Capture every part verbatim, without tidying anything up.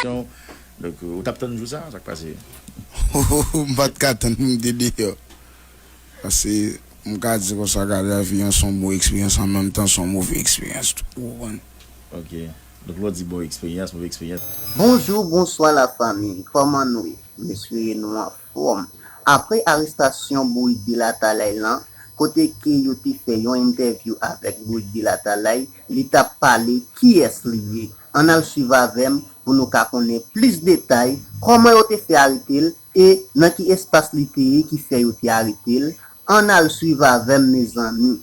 Donk, ou t ap tann jou sa, sa k pase? M pa t ka tann pou m te deyò. Paske m ka di konsa, Gadavi an se yon bon eksperyans, an menm tan se yon move eksperyans tou. Ou konprann? Ok. Donk, lè w di bon eksperyans, move eksperyans. Bonjou, bonswa lafanmi, kòman nou ye? M espere nou anfòm. Apre arestasyon Bourik Delatalay lan, kote ke yo te fè yon entèvyou avèk Bourik Delatalay, li t ap pale kiyès li ye. Ann al swiv avè m pou nou ka konnen plis detay kòman yo te fè arete l e nan ki espas li te ye ki fè yo te arete l. Ann al swiv avè m, mezanmi.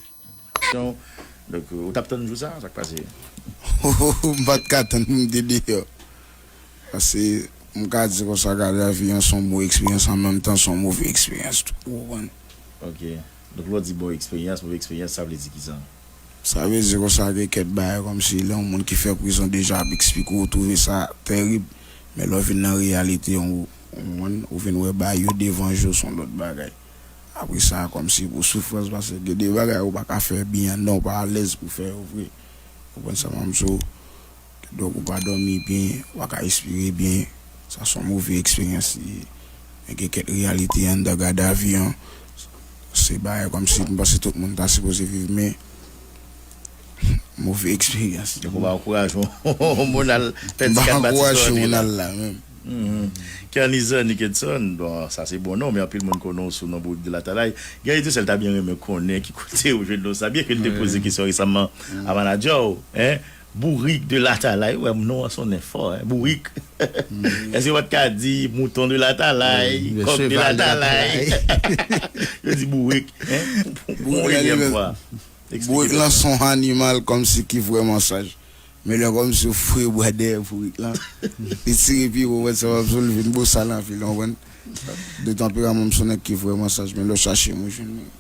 Donk, ou t ap tann jou sa, sa k pase? M pa t ka tann pou m te deyò. Paske m ka di konsa, Gadavi an se yon bon eksperyans, an menm tan se yon move eksperyans tou. Ou konprann? Ok. Donk, lè w di bon eksperyans, move eksperyans, sa vle di kisa? Sa vle di konsa, gen kèk bagay kòmsi lè yon moun ki fè prizon deja ap eksplike w, ou twouve sa tèrib. Men lè w vin nan reyalite, ou, ou, ou vin wè bagay yo devan je w, se yon lòt bagay. Apre sa, kòmsi pou soufrans, paske gen de bagay ou pa ka fè byen anndan, ou pa alèz pou fè yo vre. Ou konprann sa m ap di w? Donk, ou pa dòmi byen, ou pa ka respire byen. Sa se yon move eksperyans li ye. Men gen kèk reyalite anndan Gadavi an. Se bagay kòmsi m panse tout moun ta sipoze viv, men move eksperyans. Donk, ou pa ankouraje yon moun al fè ti kat bati sou òdi la. Al la menm. Kernizan Nickedson, bon, sa se bon non, men anpil moun konnen w sou non Bourik Delatalay. Gary Etincelle ta byen renmen konnen ki kote ou jwenn non sa, byen ke l te poze kesyon resaman a manadjè w, en, Bourik Delatalay, ou wè non an sonnen fò, en, Bourik. Èske w pa t ka di Mouton Delatalay, Kòk Delatalay? Yo di Bourik, en, pou yon enyèm fwa. Bourik lan se yon animal kòmsi ki vrèman saj. Men lè kòmsi ou foure bwa dèyè bourik lan, li tire pi wo, ou konprann sa m ap di w, li vin bosal anpil, ou konprann? De tanperaman m se yon nèg ki vrèman saj, men lè w chache m, ou jwenn mwen.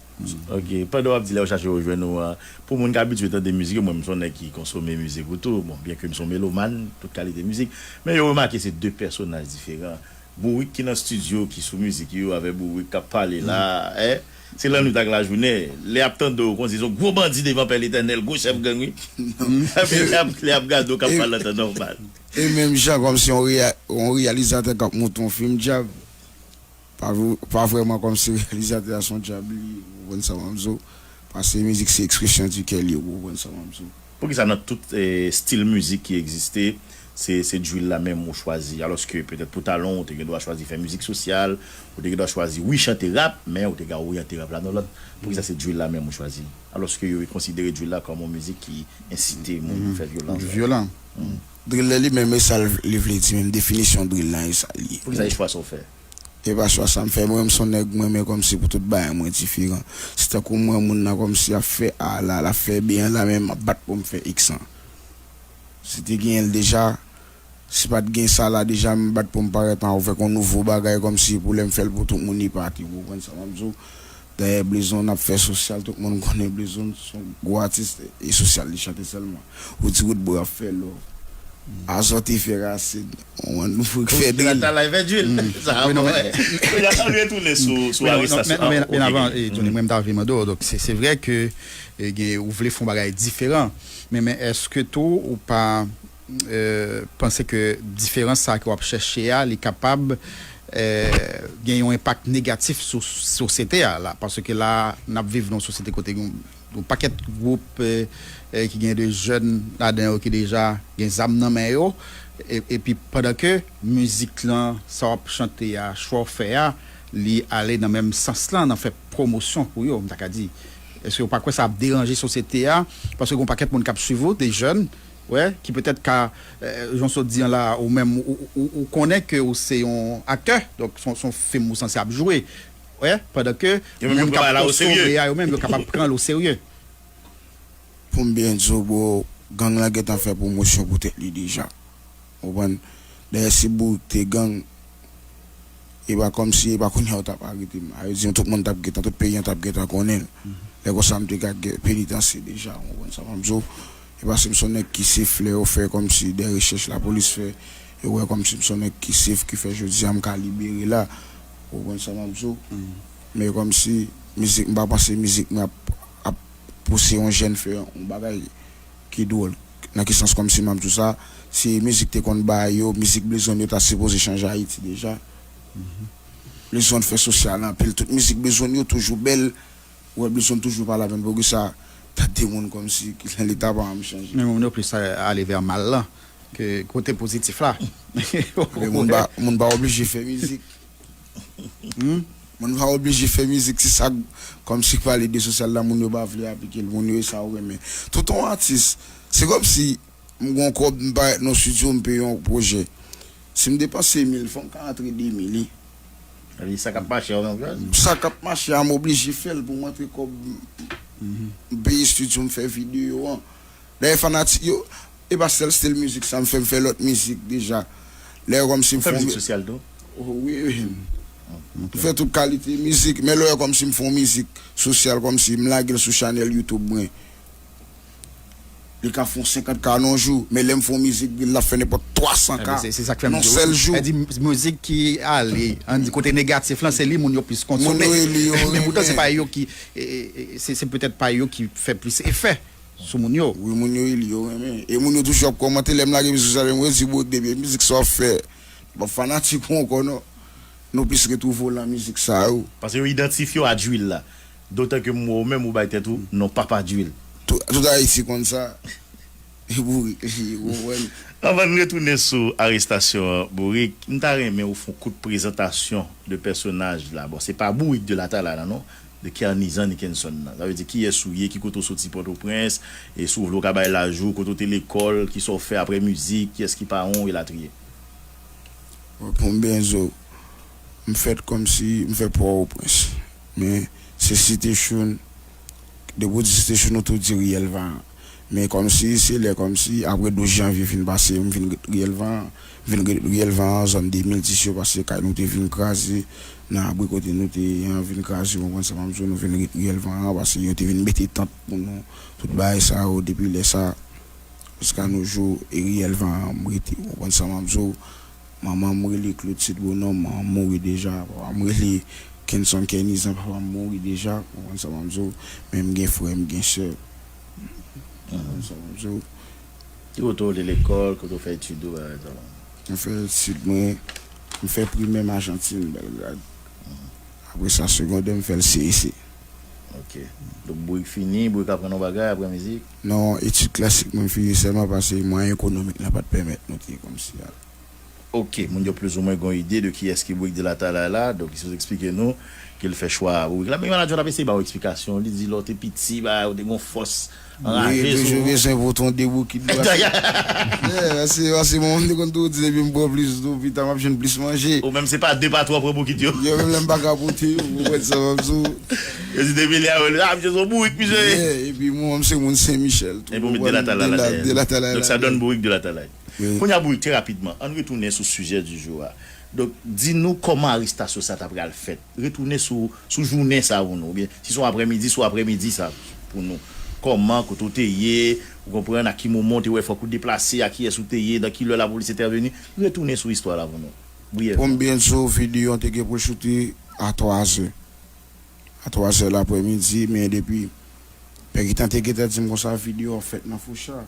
Ok, pandan w ap di lè w chache w jwenn ou an, pou moun k abitye tande mizik yo, mwen m se yon nèg ki konsome mizik ou tou, bon, byen ke m se yon melomàn, tout kalite mizik, men yo remake se de pèsonaj diferan. Bourik ki nan estidyo, ki sou mizik yo, avèk Bourik k ap pale la, en, se lannwit ak lajounen. Lè y ap tande w, konsi se yon gwo bandi devan Pè Letènèl, gwo chèf gang, wi. Lè y ap, lè y ap gade w k ap pale an tan nòmal. E menm jan kòmsi yon reya-, yon reyalizatè k ap monte yon fim dyab, pa, pa vrèman kòmsi reyalizatè a se yon dyab li ye, ou konprann sa m ap di w? Paske mizik se ekspresyon di kè li ye, ou konprann sa m ap di w? Poukisa nan tout, eh, stil mizik ki egziste, se, se drill la menm ou chwazi? Alòske petèt pou talon, ou te gen dwa chwazi fè mizik sosyal, ou te gen dwa chwazi, wi, chante rap, men ou te ka oryante rap la nan lòt. Poukisa se drill la menm ou chwazi? Alòske yo konsidere drill la kòm yon mizik ki ensite moun pou fè vyolans. Vyolan. Drill la li menm, e sa l, li vle di menm, definisyon drill la, e sa l ye. Poukisa e chwa sa w fè? E pa chwa sa m fè. Mwen menm se yon nèg mwen, men kòmsi pou tout bagay mwen diferan. Se tankou m wè moun nan kòmsi ap fè A la, l ap fè B an la, men m ap bat pou m fè X lan. Si te genyen l deja, si pa t gen sa la deja, m bat pou m parèt an avèk yon nouvo bagay kòmsi pou lè m fè l pou tout moun epate. Ou konprann sa m ap di w? Dayè Blezon, n ap fè sosyal, tout moun konnen Blezon se yon gwo atis e sosyal li chante sèlman. Ou di Roodboy ap fè love. Azò te fè rasin. Ou konprann? Pou fè drill. Pou fè drill. Sa bon. Kounye a, ann retounen sou, sou arestasyon an. Men avan, Johnny, mwen m ta vle mande w, donk, se, se vre ke, eh, gen, ou vle fè yon bagay diferan. Men, men èske tou ou pa, eh, panse ke diferans sa ke w ap chèche a, li kapab, eh, gen yon enpak negatif sou sosyete a la? Paske la, n ap viv nan yon sosyete kote gen yon pakèt gwoup, eh, eh, ki gen de jèn ladan yo ki deja gen zam nan men yo. E, epi pandan ke mizik lan, sa w ap chante a, chwa w fè a, li ale nan menm sans lan, nan fè pwomosyon pou yo, m ta ka di. Èske w pa kwè sa ap deranje sosyete a? Paske gen yon pakèt moun k ap swiv ou, de jèn, wè, ki petèt ka, eh, jan w sot di an la, ou menm, ou, ou, ou konnen ke ou se yon aktè, donk se yon, se yon fim ou sanse ap jwe, wè, pandan ke moun k ap konsome a, yo menm, yo kapab pran l oserye. Pou m byen di w, bro, gang lan gentan fè pwomosyon pou tèt li deja. Ou konprann? Dayè, si Bourik te gang, e pa kòmsi, e pa kounye a yo t ap arete m. A vle di, tout moun t ap gentan, tout peyi an t ap gentan konnen l. Lè konsa, m te ka gen penitansye deja, ou konprann sa m ap di w? E paske m se yon nèg ki safe, lè yo fè kòmsi de rechèch lapolis fè, yo wè kòmsi m se yon nèg ki safe, ki fè jodi a m ka libere la. Ou konprann sa m ap di w? Men kòmsi, mizik, m pa panse mizik mwen ap, ap pouse yon jèn fè yon bagay ki dwòl, Nan ki sans kòmsi m ap di w sa? Si mizik te konn bay yo, mizik Blezonn yo ta sipoze chanje Ayiti deja. Blezonn fè sosyal anpil. Tout mizik Blezonn yo toujou bèl. Ou wè Blezonn toujou pa lapenn. Poukisa ta de moun kòmsi ki lè leta pa janm chanje? Men moun yo plis ale vè mal lan ke kote pozitif la. Men moun pa, moun pa oblije fè mizik. Moun pa oblije fè mizik, se sa k, kòmsi pale de sosyal la, moun yo pa vle aplike l, moun yo e sa yo renmen. Tout yon atis, se kòmsi m gon kòb, m parèt nan estidyo, m peye yon pwojè. Si m depanse mil, fò m ka antre de mil, wi. Sa k ap mache a, w menm, sa k ap mache a, m oblije fè l pou m antre kòb, m peye estidyo, m fè videyo an. Dayè fanatik yo, e pa sèl stil mizik sa m fè, m fè lòt mizik deja. Lè kòmsi m fè mizik sosyal tou? Oh, wi, wi. M fè tout kalite mizik, men lè kòmsi m fè yon mizik sosyal, kòmsi m lage l sou chanèl YouTube mwen. Li ka fè yon senkant K nan yon jou, men lè m fè yon mizik, l ap fè nenpòt twa san K nan yon sèl jou. Sa di mizik ki ale, ann di kote negatif lan, se li moun yo plis konsome. Moun yo e li yo renmen. Men poutan se pa yo ki, e, e, e, se, se petèt pa yo ki fè plis efè sou moun yo. Wi, moun yo e li yo renmen. E moun yo toujou ap kòmante, lè m lage mizik sou sa, yo di, "Bourik, depi mizik sa w ap fè, m ap fanatik ou ankò non." Nou plis retwouve w lan mizik sa yo. Paske yo idantifye w a Djwil la. Dotan ke m wè w menm ou bay tèt ou non Papa Djwil. Tout, tout Ayiti konn sa. E Bourik li ye, ou konprann? Anvan n retounen sou arestasyon an, Bourik, m ta renmen ou fè yon kout prezantasyon de pèsonaj la. Bon, se pa Bourik de Latalay la non. De Kernizan Nickenson nan. Sa vle di kiyès ou ye, ki kote w soti Pòtoprens, e si w vle w ka bay laj ou, kote w te lekòl, kisa w fè aprè mizik, kiyès ki paran w, elatriye. Bon, pou m byen di w, m fèt kòmsi m fèt Pòtoprens. Men se Site Choun, depi w di Site Choun, ou tou di Riyèl Vayan. Men kòmsi se lè kòmsi aprè douz janvye fin pase, m vin ret Riyèl Vayan. M vin ret Riyèl Vayan, zòn de mil dis yo, paske kay nou te vin kraze, nan abri kote nou te ye an vin kraze, w konprann sa m ap di w, nou vin ret Riyèl Vayan, paske yo te vin mete tant pou nou, tout bagay sa yo, depi lè sa, jiska nos jours, e Riyèl Vayan m rete, w konprann sa m ap di w. Manman m rele Clotilde Bonhomme, manman m mouri deja. Papa m rele Kenson Kernizan, papa m mouri deja. Ou konprann sa m ap di w? Men m gen frè, m gen sè. Ou konprann sa m ap di w? Ki kote w te lekòl, kote w fè etid ou, bagay sa la? M fè etid mwen, m fè primè m Ajantin, Bèlgrad. Apre sa, segondè, m fè l C E C. Ok. Donk, bourik fini, bourik aprann yon bagay apre mizik? Non, etid klasik mwen fini sèlman paske mwayen ekonomik lan pa t pèmèt nou te kòmsi al. Ok, moun yo plizoumwen gen yon ide de kiyès ki Bourik de Latalay la, donk li sipoze eksplike nou ke l fè chwa Bourik la. Men manager w t ap eseye ba w eksplikasyon, li di lè w te piti, ba, ou te gen yon fòs anraje sou ou. Wi, toujou bezwen pote yon de bokit dlo. Yeah, paske, paske manman m te konn toujou di depi m pran plis dlo, pita m ap jwenn plis manje. Ou menm se pa de pa twa w pran bokit yo? Yo, menm lè m pa ka pote yo, ou konprann sa m ap di w. Yo di depi lè a, ah, misye se yon bourik, misye. Yeah, epi manman m se moun Sen Michèl tou. Epi w met de Latalay la dèyè. De Latalay la dèyè. Donk sa donn Bourik de Latalay. Wi. Kounye a, Bourik, trè rapidman, ann retounen sou sijè di jou a. Donk, di nou kòman arestasyon sa ta pral fèt. Retounen sou, sou jounen sa pou nou, oubyen si se yon aprèmidi, se yon aprèmidi sa pou nou. Kòman, kote w te ye, ou konprann, a ki moman w te wè fòk ou deplase, a kiyès ou te ye, nan ki lè lapolis entèveni. Retounen sou istwa la pou nou, briyèvman. Pou m byen di w, videyo an te gen pou l choute a twa zè. A twa zè laprèmidi, men depi Pè Kitan te gentan di m konsa, videyo a fèt nan Foucha.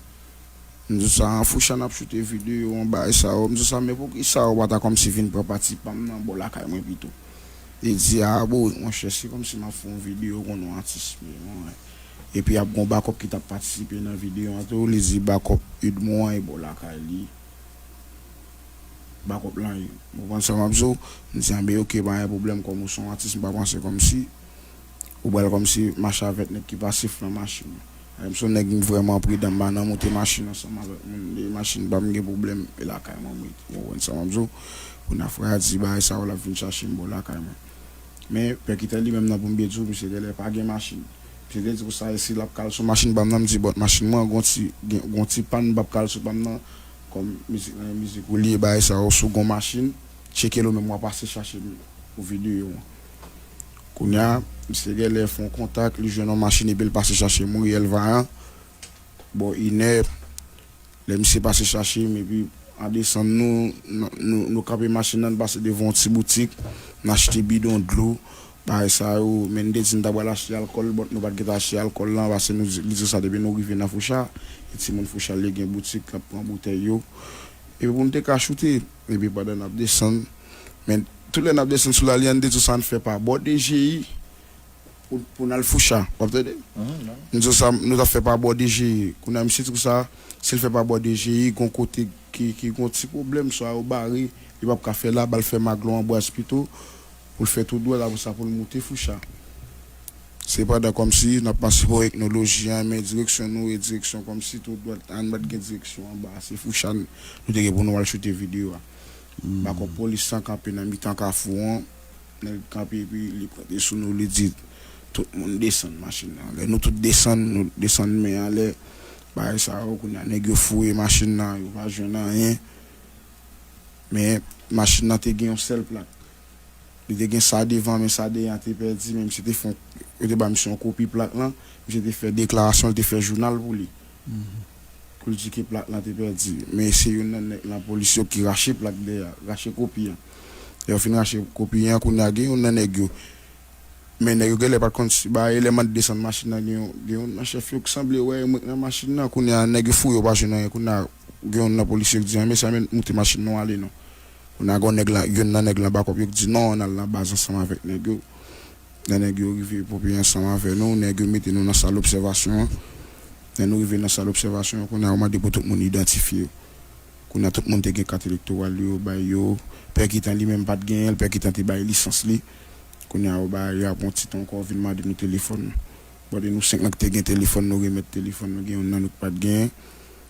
M di sa, an Foucha n ap choute videyo an, bagay sa yo. M di sa, men poukisa yo pa ta kòmsi vin pran pati pa m nan bò lakay mwen pito? Li di, a, Bourik, monchè, se kòmsi m ap fè yon videyo kon yon atis, men mwen. Epi ap gon Bakòp ki t ap patisipe nan videyo an tou, li di Bakòp Udmont an e bò lakay li. Bakòp lan ye. Ou konprann sa m ap di w? M di, anben, ok, pa gen pwoblèm, kòm ou se yon atis, m pa panse kòmsi ou pral kòmsi mache avèk nèg ki pasif nan machin nan. Paske m se yon nèg m vrèman pridan, m pa nan moute machin ansanm avèk moun, de machin pa m gen pwoblèm, e lakay mwen m rete. Ou konprann sa m ap di w? Kounye a frè a di bagay sa yo, l ap vin chache m bò lakay mwen. Men, Pè Kitan li menm nan pou m byen di w, misye genlè pa gen machin. Misye te di konsa, e si l ap kal sou machin pa m nan, m di, bòt machin mwen an gon ti, gen, gon ti pàn, m p ap kal sou pa m nan, kòm mizik lan e mizik ou li ye, bagay sa yo, si w gon machin, tcheke l ou menm, w a pase chache m pou videyo an. Kounye a, misye genlè fè yon kontak, li jwenn yon machin epi l pase chache m, Riyèl Vayan, bò inè, lè misye pase chache m, epi an desann nou, nou, nou, nou kanpe machin nan, n pase devan yon ti boutik, n achte bidon dlo, Bagay sa yo, men n te di n ta pral achte alkòl, but nou pa t gentan achte alkòl lan, paske nou di, li di sa depi nou rive nan Foucha, e timoun Foucha li gen boutik, l ap pran boutèy yo. Epi pou n te ka choute, epi pandan n ap desann, men tout lè n ap desann sou lari a, n te di sa n fè pa bò D G I pou, pou n al Foucha, w ap tande? M di sa, nou t ap fè pa bò D G I. Kounye a, misye di sa, si l fè pa bò D G I, gon kote ki, ki gon ti pwoblèm, swa yo bare, li p ap ka fè la, ba l fè Maglon Anbwaz pito, pou l fè tou dwèt, apre sa pou l moute Foucha. Se pandan kòmsi n ap pase bò Etnoloji an, men direksyon nou e direksyon kòmsi tou dwèt, a n pa t gen direksyon anba, se Foucha n, nou te gen pou nou al choute videyo a. Bakòp polis lan kanpe nan mitan kafou an, nèg kanpe epi li pwente sou nou, li di tout moun desann machin nan anlè. Nou tout desann, nou desann men anlè. Bagay sa yo, kounye a nèg yo fouye machin nan, yo pa jwenn anyen. Men machin nan te gen yon sèl plak. Li te gen sa devan, men sa dèyè an te pèdi, men misye te fè yon, yo te ba misye yon kopi plak lan, misye te fè deklarasyon, li te fè jounal pou li. Pou l di ke plak lan te pèdi. Men se youn nan nèg lan, polis yo ki rache plak dèyè a, rache kopi an. Lè yo fin rache kopi an, kounye a gen youn nan nèg yo. Men nèg yo genlè pa t konn si bagay, lè m ap desann machin nan, gen yon, gen youn nan chèf yo ki sanble wè mwen k nan machin nan, kounye a nèg yo fouye yo pa jwenn anyen, kounye a gen youn nan polis yo ki di, "Mesye, ann moute machin nan ale non." Kounye a gen nèg la, youn nan nèg lan bakòp yo ki di, "Non, ann al nan baz ansanm avèk nèg yo." Lè nèg yo rive, ponpye ansanm avè nou, nèg yo mete nou nan sal obsèvasyon an. Lè nou rive nan sal obsèvasyon an, kounye a yo mande pou tout moun idantifye yo. Kounye a tout moun te gen kat elektoral yo, yo bay yo. Pè Kitan li menm pa t genyen l, Pè Kitan te bay lisans li. Kounye a yo bay, yo ap yon ti tan ankò vin mande nou telefòn nou. Bon, de nou senk lan ki te gen telefòn, nou remèt telefòn nou, gen youn nan nou ki pa t genyen.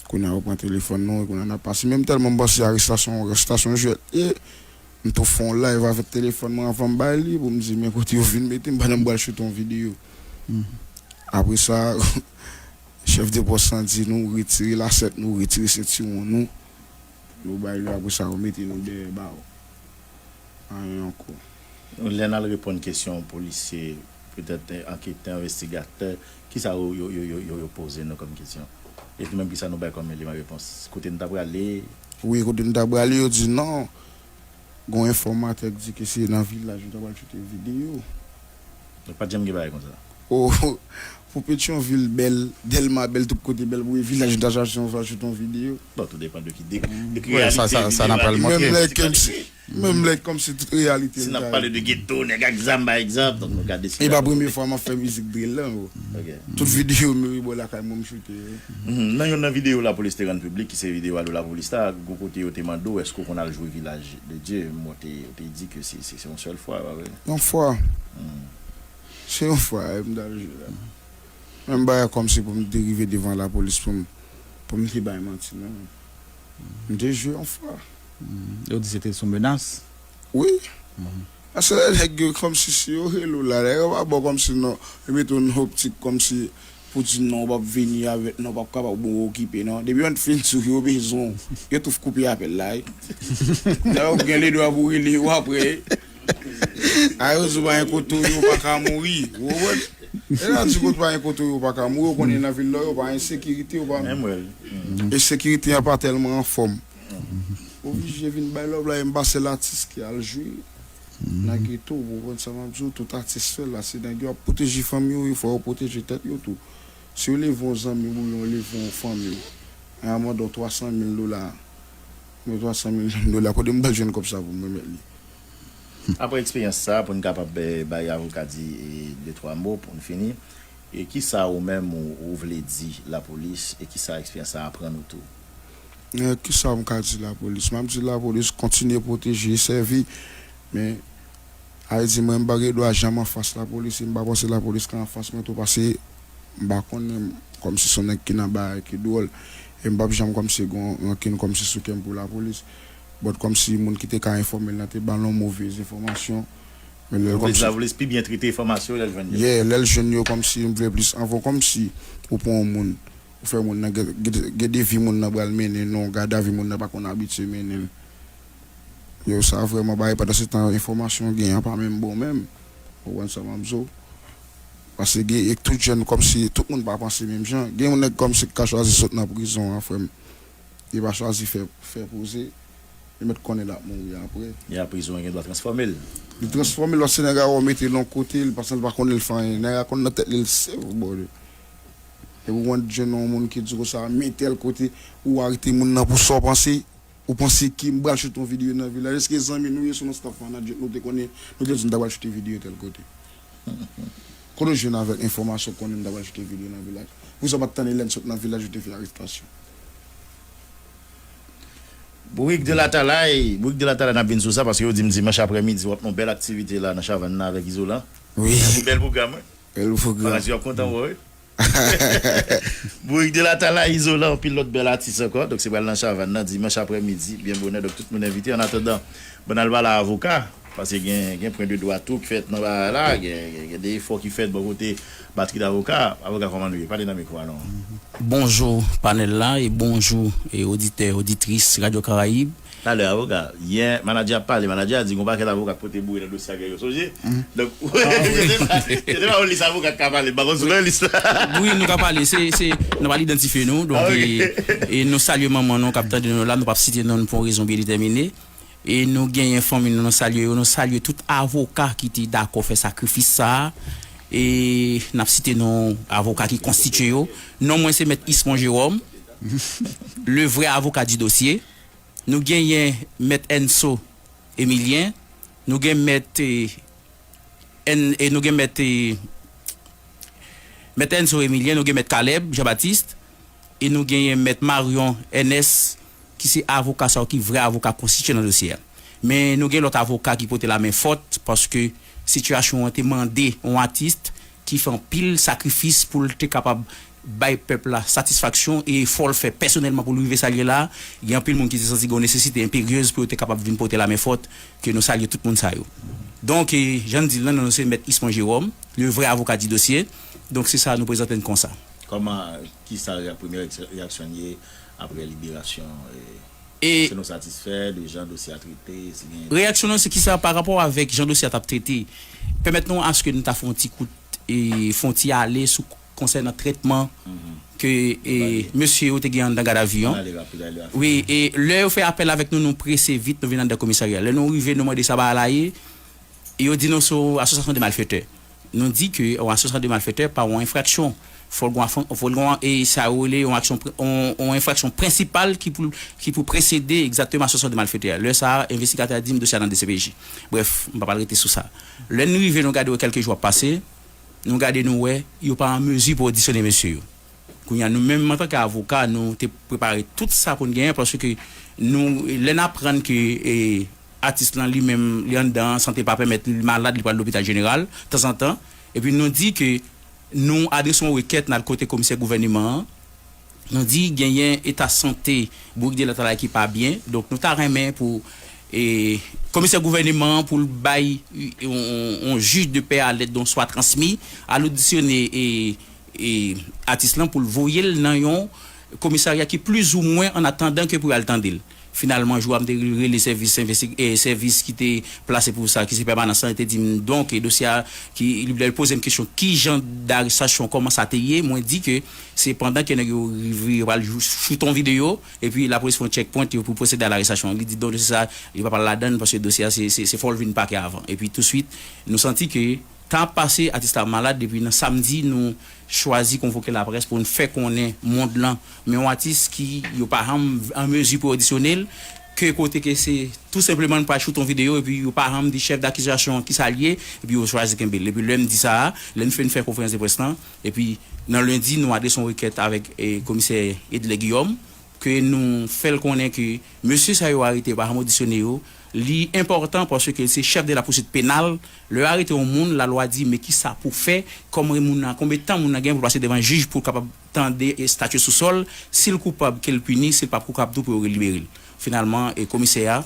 Kounye a yo pran telefòn nou, e kounye a n ap pase. Menm tèlman m panse arestasyon, arestasyon jwèt ye, m tou fè yon live avèk telefòn mwen anvan m bay li, pou m di, "Men kote yo vin mete m, pandan m pral choute yon videyo." Apre sa, chèf de pòs lan di nou retire lasèt nou, retire sentiwon nou. Nou bay li, apre sa, yo mete nou dèyè bawo. Anyen ankò. Lè n al reponn kesyon polisye, petèt, eh, anketè, envestigatè, kisa yo, yo, yo, yo, yo, yo poze nou kòm kesyon? Epi menm kisa nou bay kòm eleman repons? Kote n ta prale? Wi, kote n ta prale, yo di non. Gon enfòmatè ki di ke se nan vilaj nou ta pral choute videyo. Donk, pa t janm gen bagay konsa? Oh, pou Petyonvil bèl, Dèlma bèl, tout kote bèl, pou e vilaj nou ta chache yon fwa choute yon videyo. Bon, tou depann de ki, de, de ki reyalite videyo a. Menm lè kèm si, menm lè kòmsi tout reyalite. Si n ap pale de geto, nèg ak zam, pa egzanp, donk nou ka deside. E pa premye fwa m ap fè mizik drill lan, bro. Ok. Tout videyo m yo, e bò lakay mwen m choute yo. Mhm. Nan youn nan videyo lapolis te rann piblik, ki se videyo Alo Lapolis la, gon kote yo te mande w, èske w konn al jwe Vilaj de Dye? Mwen te, te di ke se, se, se yon sèl fwa, pa vre? Yon fwa. Se yon fwa, e m t al jwe la. Menm bagay kòmsi pou m te rive devan lapolis pou m, pou m te bay manti, non. M te jwe yon fwa. Yo di se te sou menas? Wi. Paske lè nèg yo kòmsi si yo rele w la, nèg yo pa ba w kòmsi non, yo mete w nan optik kòmsi pou di non, w p ap vini avèk non, w p ap kapab bon okipe non. Depi yo fin sou yo bezwen w, yo tou koupe apèl la wi. Lè yo gen ledwa pou rele yo apre. A yo di w pa gen kote w ye, w pa ka mouri. Ou konprann? E la di kote w pa gen kote w ye, w pa ka mouri, ou konnen nan vil la yo pa ensekirite, yo pa. Ensekirite an pa tèlman anfòm. Oblije vin bay love la, e m pa sèl atis ki al jwe nan geto, ou konprann sa m ap di w, tout atis fè l la, se nèg yo ap pwoteje fanmi yo, fò yo pwoteje tèt yo tou. Si yo leve yon zanmi w oubyen yo leve yon fanmi w, a mande w twa san mil dola, mwen twa san mil dola, kote m pral jwenn kòb sa pou m remèt li? Apre eksperyans sa, pou n kapab, eh, bay avoka di, eh, de twa mo pou n fini, e kisa ou menm ou, ou vle di lapolis, e kisa eksperyans sa aprann ou tou? Eh, kisa m ka di lapolis? M ap di lapolis kontinye pwoteje e sèvi, men, a vle di, mwen, m pa gen dwa janm anfas lapolis, e m pa panse lapolis ka anfas mwen tou, paske m pa konnen, kòmsi se yon nèg ki nan bagay ki dwòl, e m p ap janm kòmsi gen yon rankin kòmsi sou kè m pou lapolis. But kòmsi moun ki te ka enfòme l lan te ba l yon movèz enfòmasyon. Men lè l kòmsi lapolis pi byen trete enfòmasyon lè l jwenn yo. Yeah, lè l jwenn yo kòmsi m vle plis anvan kòmsi ou pran yon moun, ou fè moun nan gen, gen, gen de vi moun nan pral mennen non, gadavi moun nan pa konn abitye mennen l. Yo, sa vrèman bagay, pandan se tan enfòmasyon gen an pa menm bon menm. Ou konprann sa m ap di w? Paske gen, e tout jèn kòmsi, tout moun pa panse menm jan. Gen yon nèg kòmsi ki ka chwazi sot nan prizon an, frè m. Li pa chwazi fè, fè poze. Li mèt konnen l ap mouri apre. Li a prizon, gen dwa transfòme l. Li transfòme l, paske nèg a wè w mete l yon kote, li pa santi l pa konnen l fè anyen. Nèg a konn nan tèt li, l se, bon, li. Epi w jwenn yon moun ki di w konsa, men tèl kote, ou arete moun nan pou sa w panse, ou panse ki m pral choute yon videyo nan vilaj. Èske zanmi nou ye, si w nan staff manager, nou te konnen, nou te di n ta pral choute videyo tèl kote? Kote w jwenn avèk enfòmasyon konnen n ta pral choute videyo nan vilaj? Poukisa w pa t tann Hélène sot nan vilaj ou te fè arestasyon? Bourik de Latalay, Bourik de Latalay, n ap vin sou sa paske yo di m dimanch aprèmidi w ap nan yon bèl aktivite la nan Chavann nan avèk Izolan. Wi. Yon bèl pwogram, wi. Bèl pwogram. Bagay yo ap kontan wè w, wi. Bourik de Latalay, Izolan, anpil lòt bèl atis ankò. Donk se pral nan Chavann nan dimanch aprèmidi, byen bonè. Donk tout moun envite. Annatandan, bon, n al pale a avoka. Paske gen, gen pwen de dwa tou ki fèt nan bagay la, gen, gen, gen de efò ki fèt bò kote batri davoka. Avoka, kòman nou ye? Pale nan mikwo a non. Bonjou panèl la e bonjou e oditè, oditris Radyo Karayib. Talè avoka, yè manadjè ap pale, manadjè a di gon pakèt avoka k pote boure nan dosye a gen yo, sonje? Donk, se pa, se pa yon lis avoka k ka pale, m pa konn si w nan lis la. Wi, nou ka pale, se, se, nou pral idantifye nou, donk, e, e nou salye manman nou k ap tande nou la, nou p ap site non n pou yon rezon byen detèmine. E nou genyen fanmi nou, nou salye yo, nou salye tout avoka ki te dakò fè sakrifis sa a. E n ap site non avoka ki konstitye yo. Non mwen se Mèt Ismon Jewòm, le vrai avocat du dossier. Nou genyen Mèt Enso Emilyen, nou gen Mèt, e, N, e nou gen Mèt, e, Mèt Enso Emilyen, nou gen Mèt Caleb Jean-Baptiste, e nou genyen Mèt Marion Ernest, ki se avoka sa yo ki vrè avoka konstitye nan dosye a. Men nou gen lòt avoka ki pote lamen fòt, paske sitiyasyon an te mande yon atis ki fè anpil sakrifis pou l te kapab bay pèp la satisfaksyon e efò l fè pèsonèlman pou l rive sa l ye la. Gen anpil moun ki te santi gen yon nesesite enperyez pou yo te kapab vin pote lamen fòt, ke nou salye tout moun sa yo. Donk, e, jan n di l lan, non se Mèt Ismon Jewòm, le vrai avocat du dossier. Donk se sa nou prezante n konsa. Kòman, kisa premye reyaksyon n ye apre liberasyon? E, Èske nou satisfè de jan dosye a trete? Si gen... Reyaksyon nou se kisa pa rapò avèk jan dosye a t ap trete? Pèmèt nou aske nou ta fè yon ti kout, e, fè yon ti ale sou konsènan trètman ke, e, mesye yo te gen anndan gadavi an. Wi, e lè yo fè apèl avèk nou, nou prese vit, nou vin anndan komisarya. Lè nou rive, nou mande sa bagay la ye. E yo di nou se yon asosyasyon de malfetè. Nou di ke yon asosyasyon de malfetè pa yon enfraksyon. Fò l gen, fò l gen, e sa yo rele yon aksyon, yon, yon enfraksyon prensipal ki pou, ki pou presede egzakteman asosyasyon de malfetè. Lè sa a, envestigatè a di m dosye a nan D C P J. Brèf, m pa pral rete sou sa. Lè n rive, nou gade wè kèlke jou ap pase, nou gade nou wè, yo pa an mezi pou odisyone mesye yo. Kounye a, nou menm antanke avoka, nou te prepare tout sa pou n genyen, paske nou, lè n aprann ke, e, atis lan li menm, li anndan, sante l pa pèmèt li, li malad, li pral lopital jeneral, tanzantan, epi nou di ke nou adrese yon rekèt, n al kote komisè gouvèneman an, nou di genyen eta sante Bourik de Latalay ki pa byen, donk nou ta renmen pou, e, komisè gouvèneman an pou l bay yon, yon, yon jij de pè a lèd donswa transmi, al odisyone, e, e, atis lan pou l voye l nan yon komisarya ki plizoumwen an atandan ke pou y al tande l. Finalman, jou a m te rele sèvis envesti-, e, sèvis ki te plase pou sa, ki se pèmanans lan, te di m, donk, e, dosye a, ki, li, lè l poze m kesyon, ki jan darestasyon, kòman sa te ye, mwen di ke se pandan ke nèg yo rive, yo pral jou-, choute yon videyo, epi lapolis fè yon checkpoint, yo pou pwosede a larestasyon. Li di, donk, dosye sa, li pa pral ladan l, paske dosye a, se, se, se fò l vin pakè avan. Epi, touswit, nou santi ke tan ap pase, atis la malad, epi nan samdi, nou chwazi konvoke laprès pou n fè konnen mond lan, men yon atis ki yo pa janm an mezi pou odisyone l, ke kote ke se tou senpleman n pral choute yon videyo, epi yo pa janm di chèf dakizasyon an kisa l ye, epi yo chwazi kenbe l. Epi lè m di sa a, lè n fin fè konferans de près lan, epi nan lendi, nou adrese yon rekèt avèk, e, komisè Edlè Guillaume, ke nou fè l konnen ke mesye sa yo arete pa janm odisyone yo, li enpòtan paske se chèf de la poursuite pénale, lè yo arete yon moun, lalwa di men kisa pou fè, kòman moun nan, konbyen tan moun nan gen pou l pase devan jij pou l kapab tande estati sousòl, si l koupab ke l pini, si l pa koupab tou pou yo libere l. Finalman, e, komisè a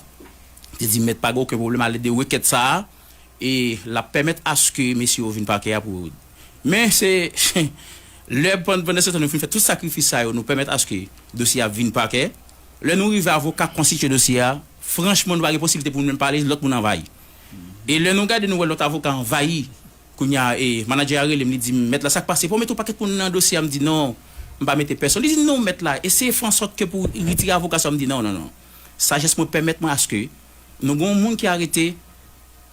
te di mèt pa gen okenn pwoblèm a lèd de rekèt sa a, e l ap pèmèt aske mesye yo vin pakè a pou yo. Men se lè pann-, pandan se tan nou fin fè tout sakrifis sa yo, nou pèmèt aske dosye a vin pakè. Lè nou rive avoka konstitye dosye a, franchman nou pa gen posiblite pou nou menm pale, lòt moun anvayi. E lè nou gade nou wè lòt avoka anvayi, kounye a, e, manadjè a rele m, li di m, mèt la, sa k pase? Pou w mete yon pakèt moun nan dosye a? M di non, m pa mete pèsonn. Li di non, mèt la, eseye fè ansòt ke pou retire avoka sa. M di non, non, non. Sajès mwen pèmèt mwen aske nou gen yon moun ki arete,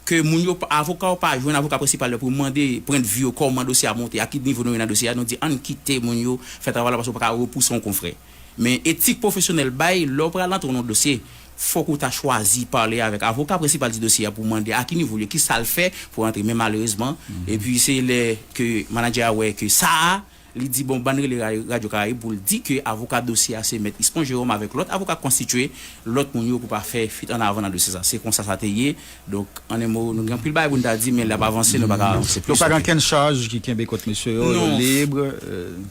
ke moun yo, avoka yo pa jwenn avoka prensipal yo pou mande pwennvi yo kòman dosye a monte, a ki nivo nou ye nan dosye a, nou di ann kite moun yo fè travay la paske ou pa ka repouse yon konfrè. Men etik pwofesyonèl bay, lè w pral antre nan dosye, fòk ou ta chwazi pale avèk avoka prensipal di dosye a pou mande a ki nivo l ye, ki sa l fè pou antre. Men malerezman, epi se lè ke manadjè a wè ke sa a, li di, bon, bann rele ra- Radyo Karayib pou l di ke avoka dosye a se mèt Ispan Jerome avèk lòt avoka konstitye, lòt moun yo pou pa fè fit an avan nan dosye sa. Se konsa sa te ye. Donk, an en mo, nou gen anpil bagay pou n ta di, men l ap avanse, nou pa ka avanse plis. Donk, pa gen okenn chaj ki kenbe kont mesye yo, yo lib.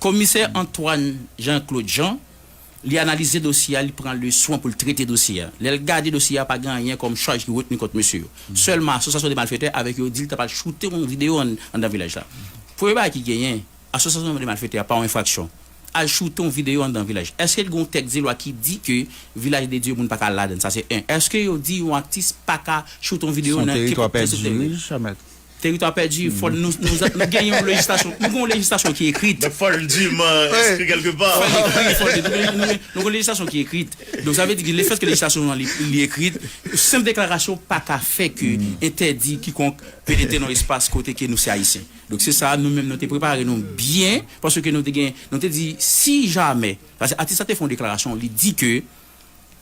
Komisè Antoine Jean Claude Jean, li analize dosye a, li pran le swen pou l trete dosye a. Lè l gade dosye a, pa gen anyen kòm chaj ki retni kont mesye yo. Sèlman, asosyasyon de malfetè avèk yo di l ta pral choute yon videyo ann- anndan vilaj la. Premye bagay ki genyen, asosyasyon de malfetè a pa yon enfraksyon. Al choute yon videyo anndan vilaj. Èske l gen yon tèks de lwa ki di ke Vilaj de Dye moun pa ka al ladan l? Sa se en. Èske yo di yon atis pa ka choute yon videyo nan kenpòt pèdi, fò nou, nou, nou gen yon lejislasyon, nou gen yon lejislasyon ki ekrit. Donk, fò l diman enskri kèlkepa. Fò l ekri, fò l di, nou gen, nou gen, nou gen yon lejislasyon ki ekrit. Donk, sa vle di ke lefètke lejislasyon an li, li ekrit, senp deklarasyon pa ka fè ke entèdi kikonk penetre nan espas kote ke nou se Ayisyen. Donk, se sa, nou menm, nou te prepare nou byen, paske nou te gen, nou te di, si jamè, paske atis la te fè yon deklarasyon, li di ke,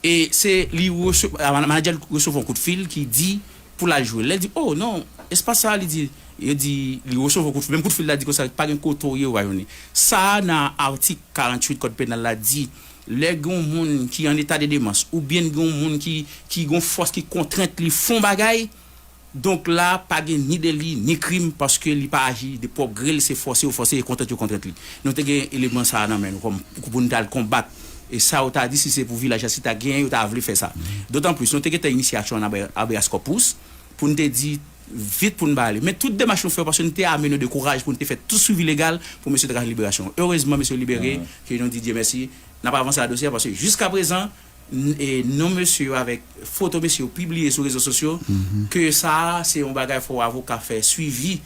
e se li rese- a, manadjè l resevwa yon kout fil ki di pou l al jwe. Lè l di, oh non, espas sa, li di, yo di, li resevwa yon kout fil, menm kout fil la di konsa, pa gen kote w ye, w pa jwenn li. Sa, nan atik karanntuit kòd penal la di, lè gen yon moun ki an eta de demans, oubyen gen yon moun ki, ki gen yon fòs ki kontrent li fè yon bagay, donk la, pa gen ni deli, ni krim, paske li pa aji de pwòp gre l, se fòse yo fòse, e kontrent yo kontrent li. Nou te gen eleman sa a nan men nou, kòm, pou nou t al konbat. E sa yo ta di, si se pou vilaj la, si ta genyen, yo ta vle fè sa. Dotanplis, nou te gentan inisye aksyon an abe- habeas corpus, pou nou te di, vit pou nou ba ale. Men tout demach nou fè yo, paske nou te ame nou de kouraj pou nou te fè tout swivi legal pou mesye te ka jwenn liberasyon. Erezman, mesye libere, ke nou di Dye mèsi, n ap avanse nan dosye a, paske jiskaprezan, n- e non mesye yo avèk foto mesye yo pibliye sou rezo sosyo, ke sa a, se yon bagay fò avoka fè swivi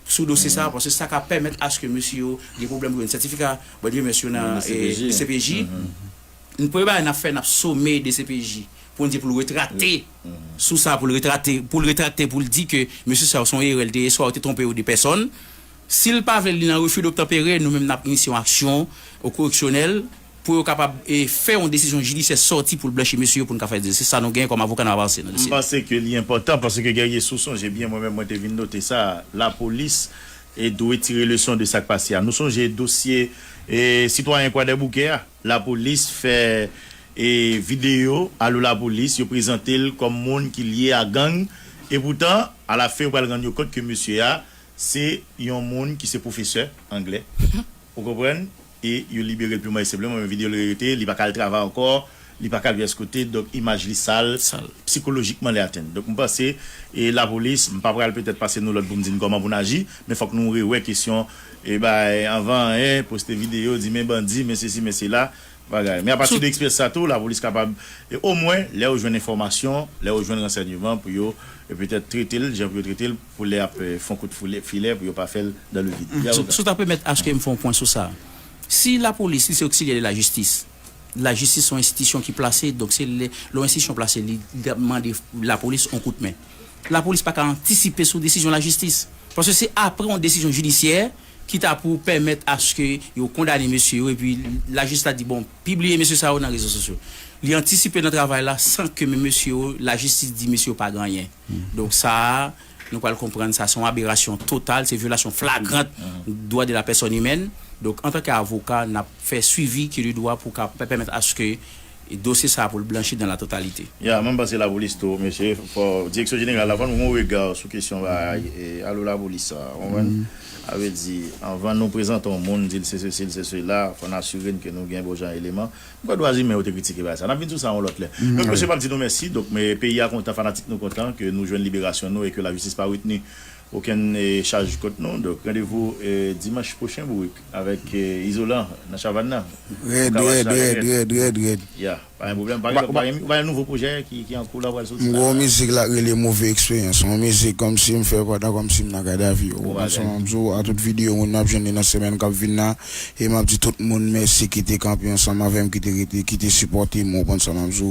sou dosye sa a, paske sa ka pèmèt aske mesye yo gen pwoblèm pou jwenn sètifika, bon, Dye mèsi yo nan, e, D C P J. N- premye bagay n ap fè, n ap some D C P J pou n di pou l retrakte sou sa, pou l retrakte, pou l retrakte, pou l di ke mesye sa yo se yon erè l te ye, swa yo te twonpe yo de pèsòn. Si l pa vle li nan refi doptanpere, nou menm n ap inisye yon aksyon o koreksyonèl pou yo kapab, e, fè yon desizyon jidisyè sòti pou l blanchi mesye yo pou n ka fè dosye. Se sa nou genyen kòm avoka n ap avanse nan dosye. M panse ke li enpòtan paske Guerrier, si w sonje byen, mwen menm mwen te vin note sa, lapolis, e, dwe tire leson de sa k pase a. Nou sonje dosye, e, sitwayen Kwadèboukè a, lapolis fè, e, videyo Alo Lapolis, yo prezante l kòm moun ki lye a gang, epoutan, alafen yo pral rann yo kont ke mesye a, se yon moun ki se pwofesè anglè. Ou konprann? E yo libere l piman e senpleman, men videyo l rete, li pa ka al travay ankò, li pa ka al pyès kote, donk imaj li sal, sikolojikman li atenn. Donk m panse, e lapolis, m pa pral petèt pase nou lòd pou m di n kòman pou n aji, men fòk nou rewè kesyon, e bay, anvan anyen, poste videyo, di men bandi, men sesi, men sela, bagay. Men apati de eksperyans sa tou, lapolis kapab, e omwen, lè yo jwenn enfòmasyon, lè yo jwenn ransèyman pou yo, e petèt trete l, jan pou yo trete l, pou lè y ap, e, fè yon kout foule- filè, pou yo pa fè l dan le vid. Si w ta pèmèt aske m fè yon pwen sou sa. Si lapolis, li se oksilyè de lajistis, lajistis se yon enstitisyon ki plase, donk se lè, lè yon enstitisyon plase, li mande lapolis yon kout men. Lapolis pa ka antisipe sou desizyon lajistis. Paske se apre yon desizyon jidisyè ki ta pou pèmèt aske yo kondane mesye yo, epi lajistis la di, bon, pibliye mesye sa yo nan rezo sosyo. Li antisipe nan travay la san ke menm mesye yo, lajistis di mesye yo pa gen anyen. Donk sa a, nou pral konprann sa se yon aberasyon total, se vyolasyon flagrant dwa de la pèsòn imèn. Donk, antanke avoka, n ap fè swivi ki de dwa pou ka pèmèt aske dosye sa a pou l blanchi dan la totalite. Ya, mwen panse lapolis tou, mesye, fò, direksyon jeneral la, fò nou gen yon rega sou kesyon bagay, e, alo lapolis sa, w konprann? Sa vle di, anvan nou prezante yon moun, di l se sesi, l se sela, fò n asire n ke nou gen bon jan eleman. M kwè dwa imen yo te kritike bagay sa. N ap vin sou sa yon lòt lè. Donk, mesye, m ap di nou mèsi. Donk, men, peyi a kontan, fanatik nou kontan ke nou jwenn liberasyon nou e ke lajistis pa retni okenn, e, chaj kont nou. Donk, randevou, e, dimanch pwochen, bourik, avèk, e, Izolan nan Chavann nan. Rèd, rèd, rèd, rèd, rèd, rèd. Ya, pa gen pwoblèm. Pa gen, pa gen, pa gen nouvo pwojè ki, ki an kou la, pral soti la? M gen yon mizik la k rele Move Eksperyans. Yon mizik kòmsi m fè pandan kòmsi m nan gadavi. Ou konprann sa m ap di w? A tout videyo moun n ap jwenn li nan semèn k ap vin nan. E m ap di tout moun mèsi ki te kanpe ansanm avè m, ki te rete, ki te sipòte m, ou konprann sa m ap di w.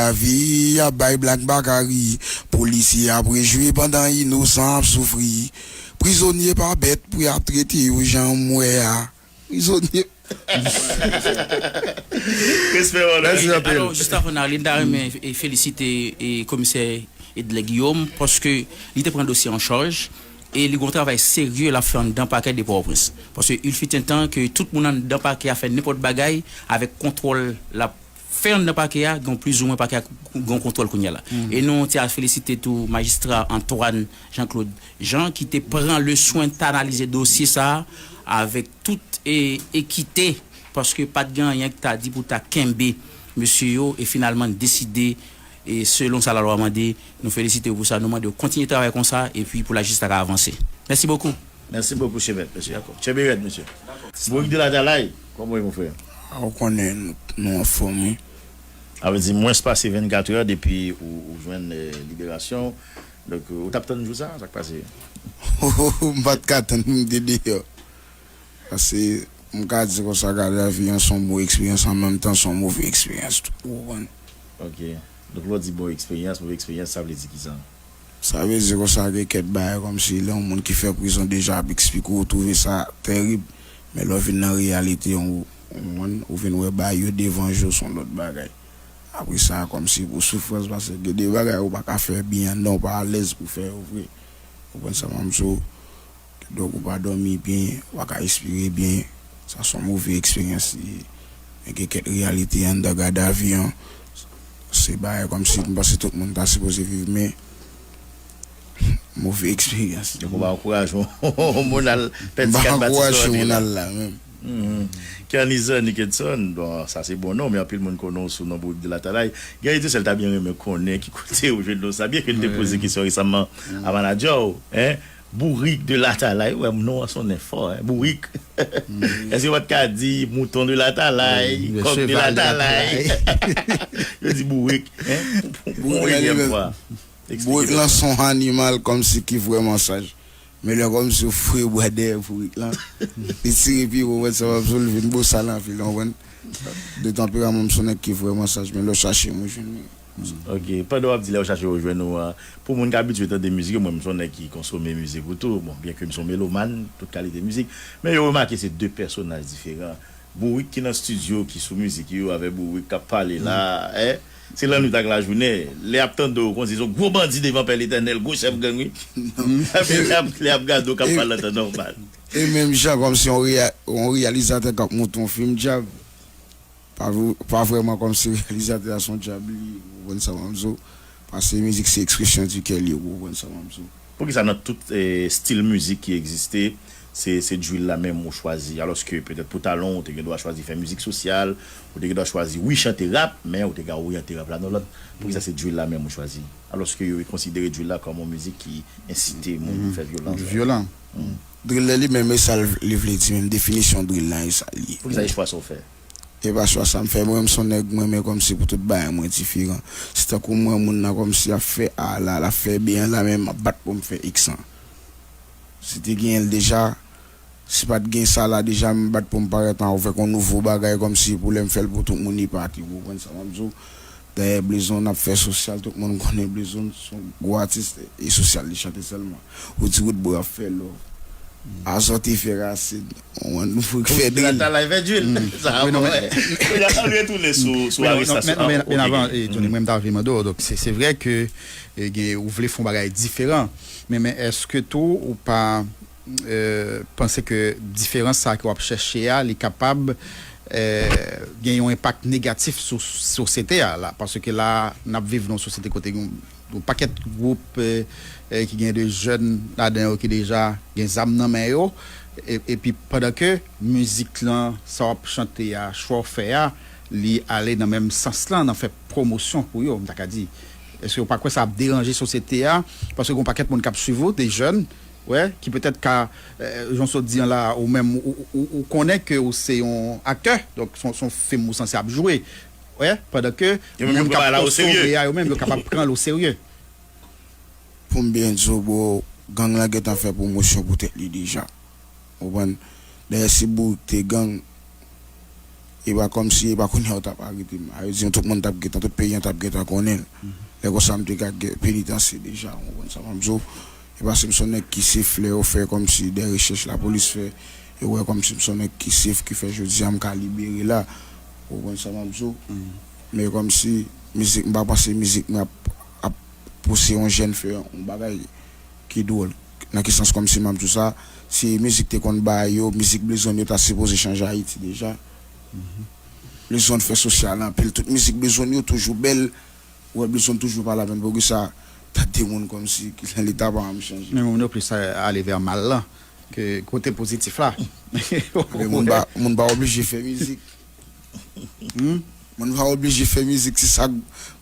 Gadafi, y ap bay blag, m pa ka ri. Polisye ap rejwi pandan inosan ap soufri. Prizonye pa bèt pou y ap trete yo jan m wè a. Prizonye. Respè, Ronald. Mèsi anpil. Alò, jis avan n ale, m ta renmen e, felisite e, komisè Edlè Guillaume, paske li te pran dosye an chaj e li gen yon travay serye l ap fè anndan pakè de Pòtoprens. Paske il fut un temps ke tout moun anndan pakè a fè nenpòt bagay avèk kontwòl l ap fè anndan pakè a, gen yon plizoumwen pakè a gen yon kontwòl kounye a la. E nou te al felisite tou majistra Antoine Jean Claude Jean ki te pran le swen t analize dosye sa a avèk tout e, ekite, paske pa t gen anyen ki ta di pou ta kenbe mesye yo e finalman deside e selon sa lalwa mande. Nou felisite yo pou sa, nou mande yo kontinye travay konsa epi pou lajistis la ka avanse. Mèsi bokou. Mèsi bokou Chebet mesye. Cheberet mesye. Bourik de Latalay, kòman w ye mon frè? Ou konnen nou anfòm wi. Sa vle di mwens pase vennkat è depi ou, ou jwenn eh, liberasyon. Donk ou t ap tann jou sa, sa k pase? M pa t ka tann pou m te deyò. Paske m ka di konsa Gadafi an se yon bon eksperyans an menm tan se yon move eksperyans tou. Ou konprann? Ok. Donk lè w di bon eksperyans, move eksperyans, sa vle di kisa? Sa vle di konsa gen kèk bagay kòmsi lè yon moun ki fè prizon deja ap eksplike w, ou twouve sa tèrib. Men lè w vin nan reyalite, ou, ou konprann, ou vin wè bagay yo devan je w se yon lòt bagay. Apre sa, kòmsi pou soufrans, paske gen de bagay ou pa ka fè byen anndan, ou pa alèz pou fè yo vre. Ou konprann sa m ap di w? Kidonk ou pa dòmi byen, ou pa ka respire byen. Sa se yon move eksperyans li ye. Men gen kèk reyalite anndan Gadafi an. Se bagay kòmsi m panse tout moun ta sipoze viv, men move eksperyans. Donk ou pa ankouraje yon moun al pèdi kat bati sou antre la. Menm. Kernizan Nickedson, bon, sa se bon non, men anpil moun konnen w sou non Bourik de Latalay. Gen Etesèl ta byen renmen konnen ki kote ou jwenn non sa, byen ke n te poze kesyon resaman a manadjè w, en, Bourik de Latalay, ou wè non an sonnen fò, en, Bourik. Èske w pa t ka di Mouton de Latalay, Kòk de Latalay? Yo di Bourik, en, pou premyè fwa. Bourik lan se yon animal kòmsi ki vrèman saj. Men lè kòmsi w foure bwa dèyè bourik lan, li tire pi wo, ou konprann sa m ap di w, li vin bosal anpil, ou konprann? De tanperaman m se yon nèg ki vrèman saj, men lè w chache m, ou jwenn mwen. Ok, pandan w ap di lè w chache yo jwenn ou an, pou moun k abitye tande mizik yo, mwen m se yon nèg ki konsome mizik ou tou, bon, byen ke m se yon melomàn, tout kalite mizik, men yo remake se de pèsonaj diferan. Bourik ki nan estidyo, ki sou mizik yo, avèk Bourik k ap pale la, en, se lannwit ak lajounen. Lè y ap tande w, konn se yon gwo bandi devan Pè Letènèl, gwo chèf gang wi. Lè y ap, lè y ap gade w k ap pale an tan nòmal. E menm jan kòmsi yon reya, yon reyalizatè k ap monte yon fim djab, pa, pa vrèman kòmsi reyalizatè a se yon djab li ye, ou konprann sa m ap di w? Paske mizik se ekspresyon di kè li ye, ou konprann sa m ap di w? Poukisa nan tout eh, stil mizik ki egziste, se, se drill la menm ou chwazi? Alòske petèt pou talon, ou te gen dwa chwazi fè mizik sosyal, ou te gen dwa chwazi, wi, chante rap, men ou te ka oryante rap la nan lòt. Poukisa se drill la menm ou chwazi? Alòske yo konsidere drill la kòm yon mizik ki ensite moun pou fè vyolans. Vyolan. Drill la li menm e sa li vle di menm, definisyon drill la e sa li ye. Poukisa e chwa sa w fè? E pa chwa sa m fè, mwen menm se yon nèg mwen renmen kòmsi pou tout bagay mwen diferan. Se tankou m wè moun nan kòmsi ap fè A la, l ap fè B an la, men m ap bat pou m fè X lan. Si te genyen l deja, si pa t gen sa la deja, m bat pou m parèt an avèk yon nouvo bagay kòmsi pou lè m fè l pou tout moun li pati, ou konprann sa m ap di w? Dayè Blezon ap fè sosyal, tout moun konnen Blezon se yon gwo atis e sosyal li chante sèlman. Ou di Roodboy ap fè love. Azò te fè rasin. Ou konprann? Fourik fè drill. Latalay fè drill. Sa bon. Kounye a, ann retounen sou, sou arestasyon. Men, men, men avan, Tony, mwen m ta vle mande w, donk se, se vre ke eh, gen, ou vle fè yon bagay diferan. Men, men èske tou ou pa eh, panse ke diferans sa ke w ap chèche a, li kapab eh, gen yon enpak negatif sou sosyete a la? Paske la, n ap viv nan yon sosyete kote gen yon pakèt gwoup eh, eh, ki gen de jèn ladan yo ki deja gen zam nan men yo. E, epi pandan ke mizik lan, sa w ap chante a, chwa w fè a, li ale nan menm sans lan, nan fè pwomosyon pou yo, m ta ka di. Èske w pa kwè sa ap deranje sosyete a? Paske gen yon pakèt moun k ap swiv ou, de jèn, wè, ki petèt ka, eh, jan w sot di an la, ou menm, ou, ou, ou konnen ke ou se yon aktè, donk se yon, se yon fim ou sanse ap jwe, wè, pandan ke moun k ap konsome a, yo menm, yo kapab pran l o serye. Pou m byen di w, bro, gang lan gentan fè pwomosyon pou tèt li deja. Ou konprann? Dayè, si Bourik te gang, e pa kòmsi, e pa kounye a yo t ap arete m. A vle di, tout moun t ap gentan, tout peyi an t ap gentan konnen l. Lè konsa, m te ka gen penitansye deja, ou konprann sa m ap di w? E paske m se yon nèg ki sif, lè yo fè kòmsi de rechèch lapolis fè, yo wè kòmsi m se yon nèg ki sif, ki fè jodi a m ka libere la. Ou konprann sa m ap di w? Men kòmsi, mizik, m pa panse mizik mwen ap, ap pouse yon jèn fè yon bagay ki dwòl. Nan ki sans kòmsi m ap di w sa? Si mizik te konn bagay yo, mizik Blezone yo ta sipoze chanje Ayiti deja. Blezone fè sosyal anpil. Tout mizik Blezone yo toujou bèl. Ou wè Blezone toujou pale avè n. Poukisa ta de moun kòmsi ki nan leta pa janm chanje? Men moun yo plis ale vè mal lan ke kote pozitif la. Men moun pa, moun pa oblije fè mizik. Moun pa oblije fè mizik, se sa k,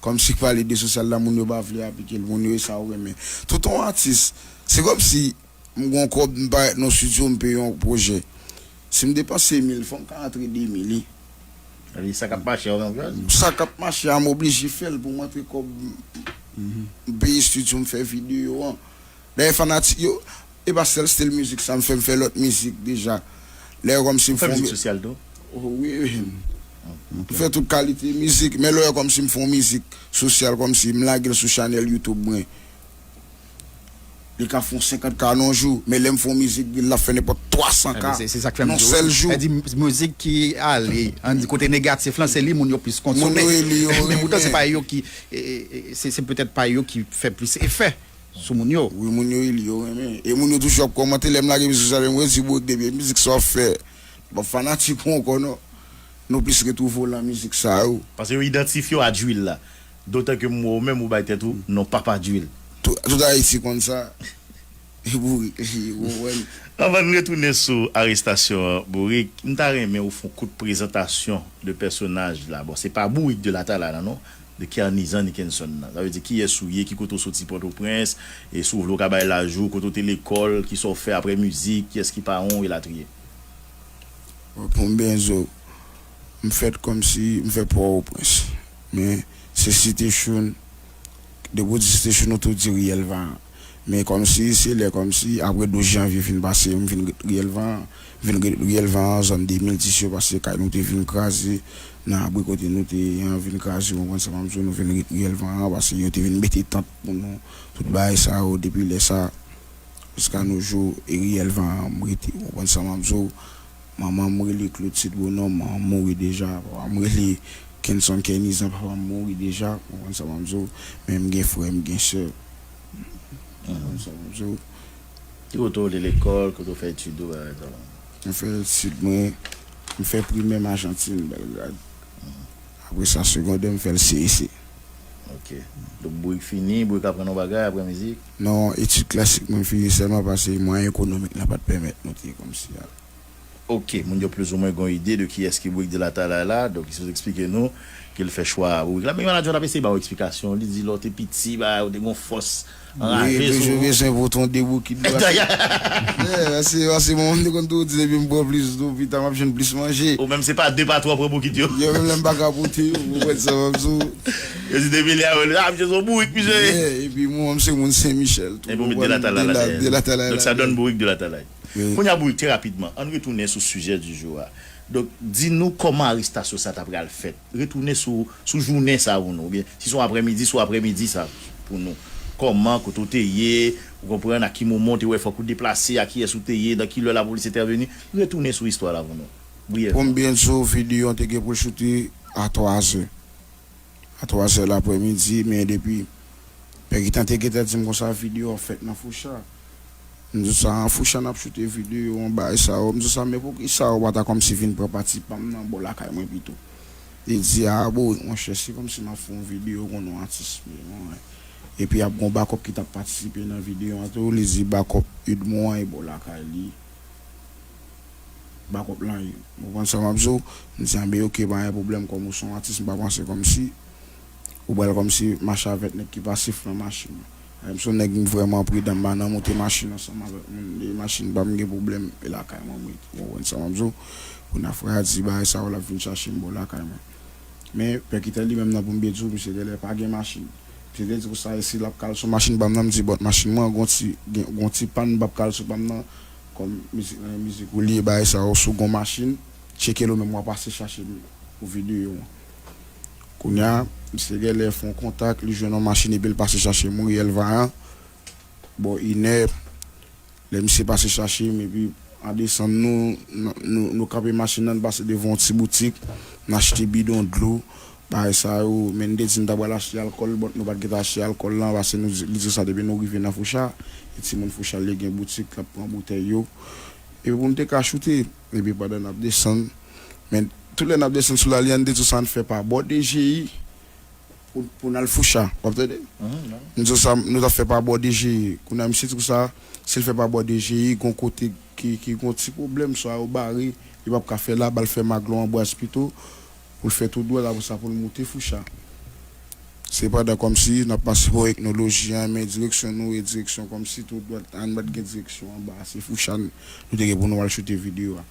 kòmsi k pale de sosyal la, moun yo pa vle aplike l, moun yo e sa yo renmen. Tout yon atis, se kòmsi m gon kòb, m parèt nan estidyo, m peye yon pwojè. Si m depanse mil, fò m ka antre de mil, wi. Sa k ap mache a, w menm jwenn? Sa k ap mache a, m oblije fè l pou m antre kòb, m peye estidyo, m fè videyo an. Dayè, fanatik yo, e pa sèl stil mizik sa m fè, m fè lòt mizik deja. Lè yo kòmsi m fè yon mizik sosyal tou? Oh, wi, wi. M fè tout kalite mizik, men lè yo kòmsi m fè yon mizik sosyal, kòmsi m lage l sou chanèl YouTube mwen. Li ka fè yon senkant K nan yon jou, men lè m fè yon mizik, l ap fè nenpòt twa san K nan yon sèl jou. Sa di mizik ki ale, ann di kote negatif lan, se li moun yo plis konsome. Moun yo rele yo renmen. Men poutan se pa yo ki, e, e, e, se, se petèt pa yo ki fè plis efè sou moun yo. Wi, moun yo rele yo renmen. E moun yo toujou ap kòmante, lè m lage mizik sou chanèl mwen, yo di Bourik depi mizik sa w ap fè, m p ap fanatik ou ankò non. Nou plis retwouve w lan mizik sa yo. Paske yo idantifye w a Djwil la. Dotan ke m wè w menm ou bay tèt ou non Papa Djwil. Tout, tout Ayiti konn sa. E Bourik li ye, ou konprann? Anvan n retounen sou arestasyon an, Bourik, m ta renmen ou fè yon kout prezantasyon de pèsonaj la. Bon, se pa Bourik de Latalay la non, de Kernizan Nickenson nan. Sa vle di kiyès ou ye, ki kote w soti Pòtoprens, e si w vle w ka bay laj ou, kote w te lekòl, kisa w fè aprè mizik, kiyès ki paran w, elatriye. Bon, pou m byen di w, m fèt kòmsi m fèt Pòtoprens. Men se Site Choun, depi w di Site Choun, ou tou di Riyèl Vayan. Men kòmsi, se lè kòmsi, aprè douz janvye fin pase, m vin ret Riyèl Vayan. M vin ret Riyèl Vayan, zòn de mil dis yo, paske kay nou te vin kraze nan abri kote nou te ye an, vin kraze, ou konprann sa m ap di w, nou vin ret Riyèl Vayan, paske yo te vin mete tant pou nou, tout bagay sa yo, depi lè sa, jiska nos jours, e Riyèl Vayan m rete, ou konprann sa m ap di w. Manman m rele Clotilde Bonhomme, manman m mouri deja. Papa m rele Kenson Kernizan, papa m mouri deja. Ou konprann sa m ap di w. Men m gen frè, m gen sè. Ou konprann sa m ap di w. Ki kote w te lekòl, kote w fè etid ou, bagay sa la? M fè etid mwen, m fè primè m Ajantin, Bèlgrad. Apre sa, segondè, m fè l C E C. Ok. Donk, Bourik fini, Bourik aprann yon bagay aprè mizik? Non, etid klasik mwen fini sèlman paske mwayen ekonomik lan pa t pèmèt nou te kòmsi al. Ok, moun yo plizoumwen gen yon ide de kiyès ki Bourik de Latalay la. Donk, li sipoze eksplike nou ke l fè chwa Bourik la. Men manager w t ap eseye ba w eksplikasyon. Li di lè w te piti, ba, ou te gen yon fòs anraje sou ou. Wi, toujou bezwen pote yon de boukit dlo. Yeah, paske, paske manman m te konn toujou di depi m pran plis dlo, pita m ap jwenn plis manje. Ou menm se pa de pa twa w pran boukit yo? Yo, menm lè m pa ka pote yo, ou konprann sa m ap di w. Yo di de milya, ah, misye se yon bourik, misye. Yeah, epi manman m se moun Sen Michèl tou. Epi w met de Latalay la dèyè. De Latalay la dèyè. Donk sa donn Bourik de Latalay. Kounye a, Bourik, trè rapidman, ann retounen sou sijè di jou a. Donk, di nou kòman arestasyon sa ta pral fèt. Retounen sou, sou jounen sa pou nou, oubyen si se yon aprèmidi, se yon aprèmidi sa pou nou. Kòman, kote w te ye, ou konprann, a ki moman w te wè fòk ou deplase, a kiyès ou te ye, nan ki lè lapolis entèveni. Retounen sou istwa la pou nou, briyèvman. Pou m byen di w, videyo an te gen pou l choute a twazè. A twazè laprèmidi, men depi Pè Gitan te gentan di m konsa, videyo ap fèt nan Foucha. M di sa, an Foucha n ap choute videyo, yon bagay sa yo. M di sa, men poukisa yo pa ta kòmsi vin pran pati pa m nan bò lakay mwen pito? Li di, a, Bourik, monchè, se kòmsi m ap fè yon videyo, konn yon atis, men, mwen. Epi ap gon bakòp ki t ap patisipe nan videyo an tou, li di bakòp Edmond an e bò lakay li. bakòp lan ye. Ou konprann sa m ap di w? M di, anben, oke, pa gen pwoblèm, kòm ou se yon atis, m pa panse kòmsi ou pral kòmsi mache avèk nèg ki pasif nan machin. Anben, m se yon nèg m vrèman pridan, m pa nan monte machin ansanm avèk moun, e machin pa m gen pwoblèm, e lakay mwen m rete. Ou konprann sa m ap di w? Kounye a frè a di bagay sa yo, l ap vin chache m bò lakay mwen. Men, pè Kitan li menm nan pou m byen di w, misye genlè pa gen machin. Misye te di konsa, e si l ap kal sou machin pa m nan, m di, but machin mwen gon ti, gen, gon ti pàn, m p ap kal sou pa m nan, kòm mizik lan e mizik ou li, e bagay sa yo, si w gon machin, tcheke l ou menm, w a pase chache m pou videyo an. Kounye a, misye genlè fè yon kontak, li jwenn yon machin epi l pase chache m, Riyèl Vayan. Bò inè, lè misye pase chache m, epi an desann nou, n- nou, nou kanpe machin nan, n pase devan yon ti boutik, n achte bidon dlo, bagay sa yo, men n te di n ta pral achte alkòl, but nou pa t gentan achte alkòl lan, paske nou di, li di sa depi nou rive nan Foucha, e timoun Foucha li gen boutik, l ap pran boutèy yo. Epi pou n te ka choute, epi pandan n ap desann, men tout lè n ap desann sou Lali a, n te di sa n fè pa bò D G I, pou, pou n al Foucha, w ap tande? M di w sa, nou t ap fè pa bò D G I. Kounye a, misye di konsa, si l fè pa bò D G I, gon kote ki, ki gon ti pwoblèm, swa yo bare, li p ap ka fè la, ba l fè Maglon Anbwaz pito, pou l fè tou dwat, apre sa, pou l moute Foucha. Sepandan, kòmsi n ap pase bò Etnoloji an, men direksyon nou e direksyon kòmsi tou dwat, a, nou pa t gen direksyon anba, se Foucha n- nou te gen pou nou al choute videyo a.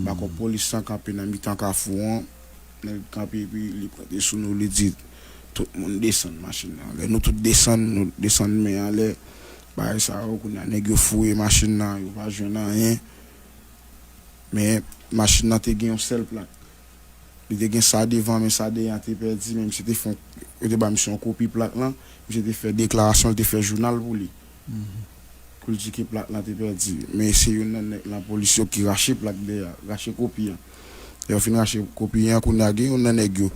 Bakòp polis lan kanpe nan mitan kafou an, nèg kanpe epi li pwente sou nou, li di tout moun desann machin nan anlè. Nou tout desann, nou desann men anlè. Bagay sa yo, kounye a nèg yo fouye machin nan, yo pa jwenn anyen. Men machin nan te gen yon sèl plak. Li te gen sa devan, men sa dèyè an te pèdi, men misye te fè yon, yo te ba misye yon kopi plak lan, misye te fè deklarasyon, li te fè jounal pou li. Pou l di ke plak lan te pèdi. Men se youn nan nèg lan polis yo ki rache plak dèyè a, rache kopi an. Lè yo fin rache kopi an, kounye a gen youn nan nèg yo.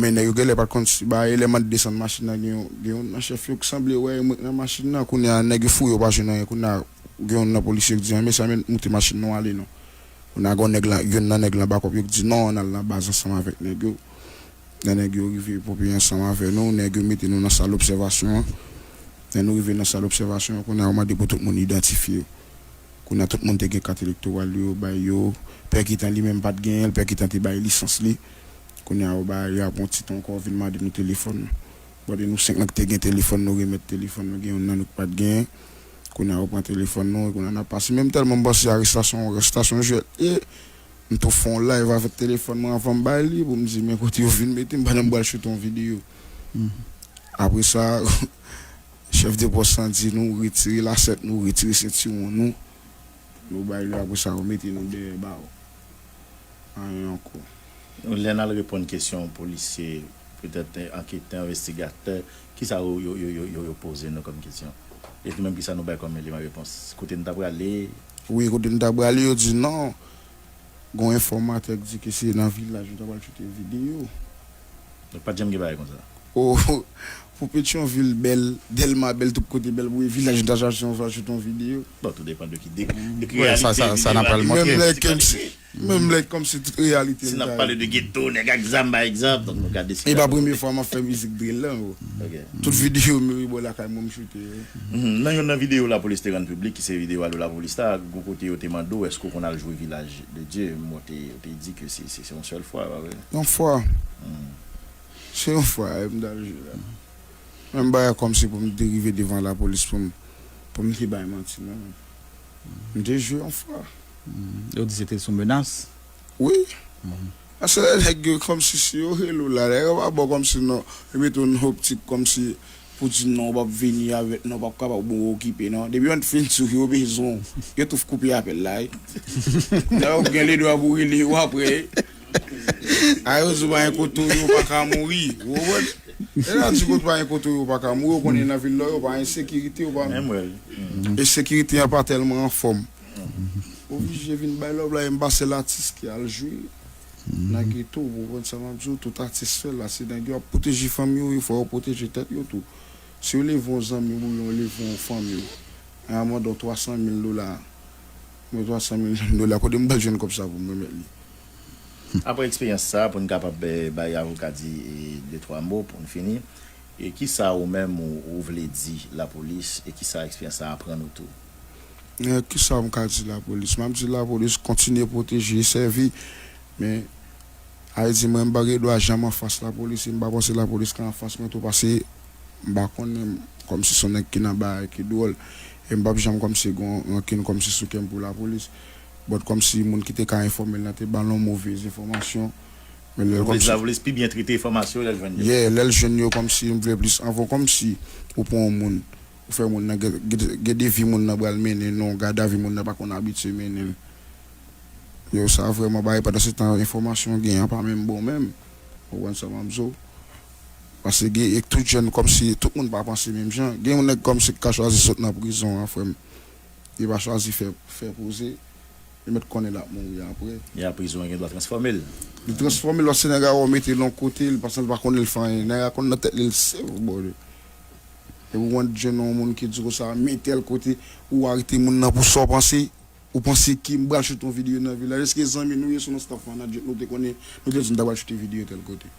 Men nèg yo genlè pa t konn si bagay, lè m ap desann machin nan, gen yon, gen youn nan chèf yo ki sanble wè m ret nan machin nan, kounye a nèg yo fouye yo pa jwenn anyen, kounye a gen youn nan polis yo ki di, "Mesye, ann moute machin nou ale non." Kounye a gen nèg la, youn nan nèg lan bakòp yo ki di, "Non, ann al nan baz ansanm avèk nèg yo." Lè nèg yo rive, ponpye ansanm avè nou, nèg yo mete nou nan sal obsèvasyon an. Lè nou rive nan sal obsèvasyon an, kounye a yo mande pou tout moun idantifye yo. Kounye a tout moun te gen kat elektoral yo, yo bay yo. Pè Kitan li menm pa t genyen l, Pè Kitan te bay lisans li. Kounye a yo bay, y ap yon tit ankò vin mande nou telefòn nou. Bon, de nou senk lan ki te gen telefòn, nou remèt telefòn nou, gen youn nan nou ki pa t genyen. Kounye a yo pran telefòn nou, kounye a n ap pase. Menm tèlman m panse arestasyon, arestasyon jwèt ye, m tou fè yon live avèk telefòn mwen anvan m bay li, pou m di, "Men kote yo vin mete m pandan m pral choute yon videyo." Apre sa, chèf de pòs lan di nou retire lasèt nou, retire sentiwon nou. Nou bay li, apre sa, yo mete nou dèyè bawo. Anyen ankò. Lè n al reponn kesyon polisye, petèt anketè, envestigatè, kisa yo, yo, yo, yo, yo, yo poze nou kòm kesyon? E nou menm, kisa nou bay kòm eleman repons? Kote n ta prale? Wi, kote n ta prale, yo di non. Gon enfòmatè ki di ke se nan vilaj nou ta pral choute videyo. Donk, pa t janm gen bagay konsa? Oh, pou Petyonvil bèl, Dèlma bèl, tout kote bèl, pou vilaj nou ta chache yon, chache yon videyo. Bon, tou depann de ki de, de ki Wè, sa, sa, reyalite sa n ap videyo a pral gen. Menm montre. Lè kèm si, menm lè kòmsi tout reyalite Si n ap pale de geto, nèg ak zam, pa egzanp, donk nou ka deside. E pa premye fwa m ap fè mizik drill la, bro. Ok. Tout videyo m yo, bò lakay mwen m choute yo. Mhm. Nan youn nan videyo lapolis te rann piblik, ki se videyo Alo Lapolis la, gon kote yo te mande w, èske w konn al jwe Vilaj de Dye? Mwen te, te di ke se, se, se yon sèl fwa, pa vre? Yon fwa. Mhm. Se yon fwa, e m t al jwe la. Menm bagay kòmsi pou m te rive devan lapolis pou m, pou m te bay manti, non. M te jwe yon fwa. Yo di se te sou menas? Wi. Paske lè nèg yo kòmsi si yo rele w la, nèg yo pa ba w kòmsi non. Yo mete w nan optik kòmsi pou di non, w p ap vini avèk non, w p ap kapab bon okipe non. Depi yo fin di w yo bezwen w, yo tou koupe apèl la wi. Nèg yo gen ledwa pou rele yo apre. A yo di w pa gen kote w ye, w pa ka mouri. Ou konprann? E la di kote pa gen kote w ye, w pa ka mouri, ou konnen nan vil la yo pa ensekirite, yo pa Menm wè l. E sekirite an pa tèlman anfòm. Oblije vin bay love la, e m pa sèl atis ki al jwe nan geto, ou konprann sa m ap di w, tout atis fè l la, se nèg yo ap pwoteje fanmi yo, fò yo pwoteje tèt yo tou. Si yo leve yon zanmi w, oubyen yo leve yon fanmi w, a mande w twa san mil dola, mwen twa san mil dola, kote m pral jwenn kòb sa pou m remèt li? Apre eksperyans sa, pou n kapab, eh, bay avoka di, eh, de twa mo pou n fini, e kisa ou menm ou, ou vle di lapolis, e kisa eksperyans sa aprann ou tou? Eh, kisa m ka di lapolis? M ap di lapolis kontinye pwoteje e sèvi. Men, Ayiti, mwen, m pa gen dwa janm anfas lapolis, e m pa panse lapolis ka anfas mwen tou, paske m pa konnen, kòmsi se yon nèg ki nan bagay ki dwòl. E m p ap janm kòmsi gen yon rankin kòmsi sou kè m pou lapolis. But kòmsi moun ki te ka enfòme l lan te ba l yon movèz enfòmasyon. Men lè l Lapolis, kòmsi lapolis pi byen trete enfòmasyon lè l jwenn yo. Yeah, lè l jwenn yo kòmsi m vle plis anvan kòmsi ou pran yon moun, ou fè moun nan gen, gen, gen de vi moun nan pral mennen, non, gadavi moun nan pa konn abitye mennen l. Yo, sa vrèman bagay, pandan se tan enfòmasyon gen an pa menm bon menm. Ou konprann sa m ap di w? Paske gen, e tout jèn kòmsi tout moun pa panse menm jan. Gen yon nèg kòmsi ki ka chwazi sot nan prizon an, frè m. Li pa chwazi fè, fè poze. Li mèt konnen l ap mouri apre. E a prizon an gen dwa transfòme l. Li transfòme l, lòt se nèg a wè w mete l yon kote, li panse l pa konnen l fè anyen. Nèg a konn nan tèt li l se bòde. Epi w jwenn yon moun ki di konsa, men tèl kote, ou arete moun nan pou sa w panse. Ou panse ki m pral choute yon videyo nan vilaj? Èske zanmi nou ye sou nan staff manager nou te konnen, nou te di n ta pral choute videyo tèl kote?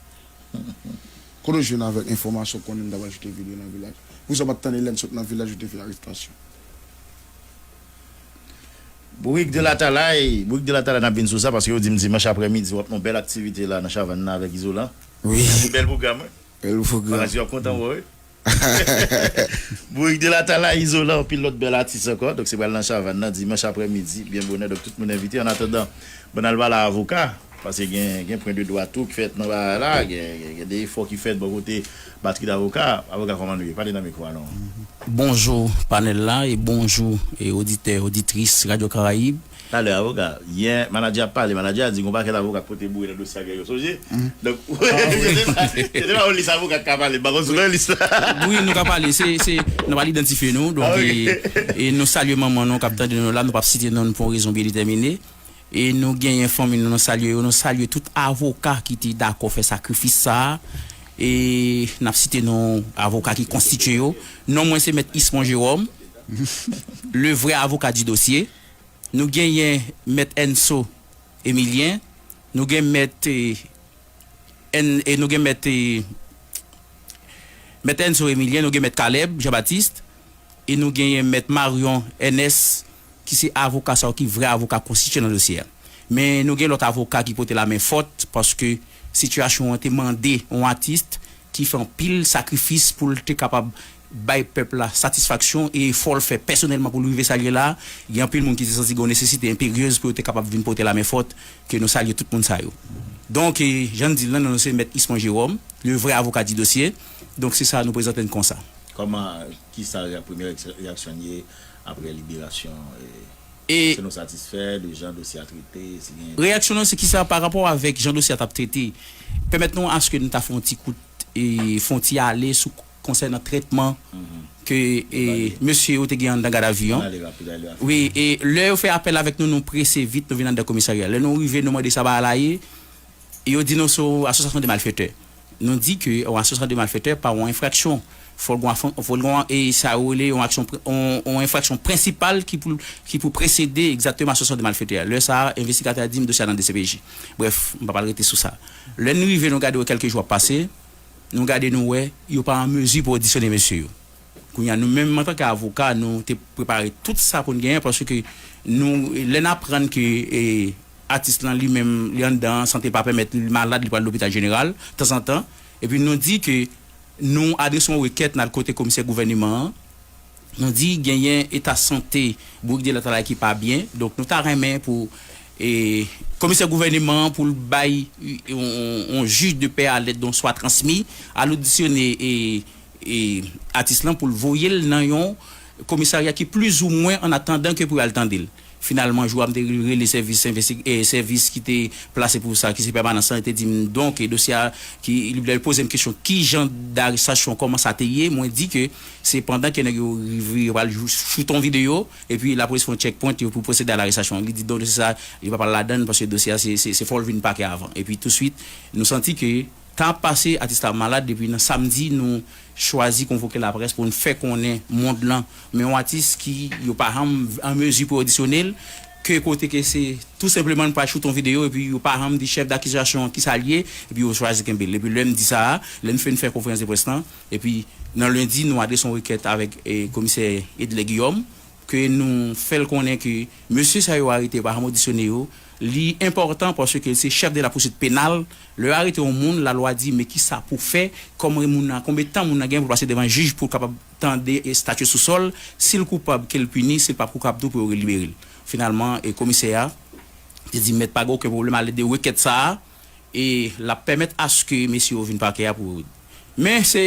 Kote w jwenn avèk enfòmasyon konnen n ta pral choute videyo nan vilaj? Pou sa w pa t tande lè n sot nan vilaj ou te fè arestasyon? Bourik de Latalay, Bourik de Latalay, n ap vin sou sa paske yo di m dimanch aprèmidi w ap nan yon bèl aktivite la nan Chavann nan avèk Izolan. Wi. Bèl pwogram, wi. Bèl pwogram. Bagay yo ap kontan wè, wi. Bourik de Latalay, Izolan, anpil lòt bèl atis ankò. Donk se pral nan Chavann nan dimanch aprèmidi, byen bonè. Donk tout moun envite. Annatandan, bann al pale avoka. Paske gen, gen pwen de dwa tou ki fèt nan bagay la, gen, gen, gen de efò ki fèt bò kote batri davoka. Avoka, kòman nou ye? Pale nan mikwo a non. Bonjou panèl la e bonjou e oditè, oditris Radyo Karayib. Talè avoka, yè manadjè ap pale, manadjè a di gon pakèt avoka k pote boure nan dosye a gen yo sonje. Donk, se te pa, se te pa yon lis avoka k ka pale, m pa konn si w nan lis la. Wi, nou ka pale, se, se, nou pral idantifye nou, donk, e, e nou salye manman nou k ap tande nou la, nou p ap site non pou yon rezon byen detèmine. E nou genyen fanmi nou, nou salye yo, nou salye tout avoka ki te dakò fè sakrifis sa a. E n ap site non avoka ki konstitye yo. Non mwen se Mèt Ismon Jérôme, le vrai avocat du dossier. Nou genyen Mèt Enso Emilien, nou gen Mèt, e, N, e nou gen Mèt, e, Mèt Enso Emilien, nou gen Mèt Caleb Jean Baptiste, e nou genyen Mèt Marion Ernest, ki se avoka sa yo ki vrè avoka konstitye nan dosye a. Men nou gen lòt avoka ki pote lamen fòt, paske sitiyasyon an te mande yon atis ki fè anpil sakrifis pou l te kapab bay pèp la satisfaksyon e efò l fè pèsonèlman pou l rive sa l ye la, gen anpil moun ki te santi gen yon nesesite enperyez pou yo te kapab vin pote lamen fòt, ke nou salye tout moun sa yo. Donk, e, jan n di l lan, non nou se Mèt Ismon Jérôme, le vrai avocat du dossier. Donk, se sa nou prezante n konsa. Kòman, kisa reyè-, premye reyè-, reyaksyon n ye apre liberasyon, e, e se nou satisfè de jan dosye a trete, si gen reyaksyon nou se kisa pa rapò avèk jan dosye a t ap trete, pèmèt nou aske nou ta fè yon ti kout, e, fè yon ti ale sou konsènan trètman ke, e, mesye yo te gen anndan gadavi an. Wi, e lè yo fè apèl avèk nou, nou prese vit, nou vin anndan komisarya. Lè nou rive, nou mande sa bagay la ye, e yo di nou se yon asosyasyon de malfetè. Nou di ke yon asosyasyon de malfetè pa yon enfraksyon. Fò l gen yon, fò l gen yon, e sa yo rele yon aksyon, yon, yon enfraksyon prensipal ki pou, ki pou presede egzakteman asosyasyon de malfetè a. Lè sa a, envestigatè a di m dosye a nan D C P J. Brèf, m pa pral rete sou sa. Lè n rive, nou gade wè kèlke jou ap pase, nou gade nou wè, yo pa an mezi pou odisyone mesye yo. Kounye a, nou menm, antanke avoka, nou te prepare tout sa pou n genyen, paske nou, lè n aprann ke, e, atis lan, li menm, li anndan, sante pa pèmèt li, li malad, li pral lopital jeneral, tanzantan. Epi nou di ke nou adrese yon rekèt, n al kote komisè gouvèneman an, nou di genyen eta sante Bourik de Latalay ki pa byen, donk nou ta renmen pou, e, komisè gouvèneman an pou l bay yon, yon, yon jij de pè a lèt donswa transmi, al odisyone, e, e, atis lan pou l voye l nan yon komisarya ki plizoumwen an atandan ke pou y al tande l. Finalman, jou a m te rele sèvis envesti-, e, sèvis ki te plase pou sa, ki se pèmanans lan, te di m, donk, e, dosye a, ki, li, lè l poze m kesyon, ki jan darestasyon, kòman sa te ye, mwen di ke se pandan ke nèg yo rive, yo pral jou-, choute yon videyo, epi lapolis fè yon checkpoint yo pou pwosede a larestasyon. Li di, donk, dosye sa, li pa pral ladan l, paske dosye a, se, se, se fò l vin pakè avan. Epi, touswit, nou santi ke tan ap pase, atis la malad, epi nan samdi, nou chwazi konvoke laprès pou n fè konnen mond lan, men yon atis ki yo pa janm an mezi pou odisyone l, ke kote ke se tou senpleman n pral choute yon videyo, epi yo pa janm di chèf dakizasyon an kisa l ye, epi yo chwazi kenbe l. Epi lè m di sa a, lè n fin fè konferans de près lan, epi nan lendi, nou adrese yon rekèt avèk, e, komisè Edley Guillaume, ke nou fè l konnen ke mesye sa yo arete yo pa ka modisyone yo. Li enpòtan paske se chèf de la poursuite pénale. Lè yo arete yon moun, lalwa di men kisa pou fè, kòman moun nan, konbyen tan moun nan gen pou l pase devan jij pou l kapab tande estati sousòl, si l koupab ke l pini, si l pa koupab tou pou yo libere l. Finalman, e komisè a te di mèt pa gen okenn pwoblèm ale de rekèt sa a, e l ap pèmèt aske mesye yo vin pakè a pou yo. Men se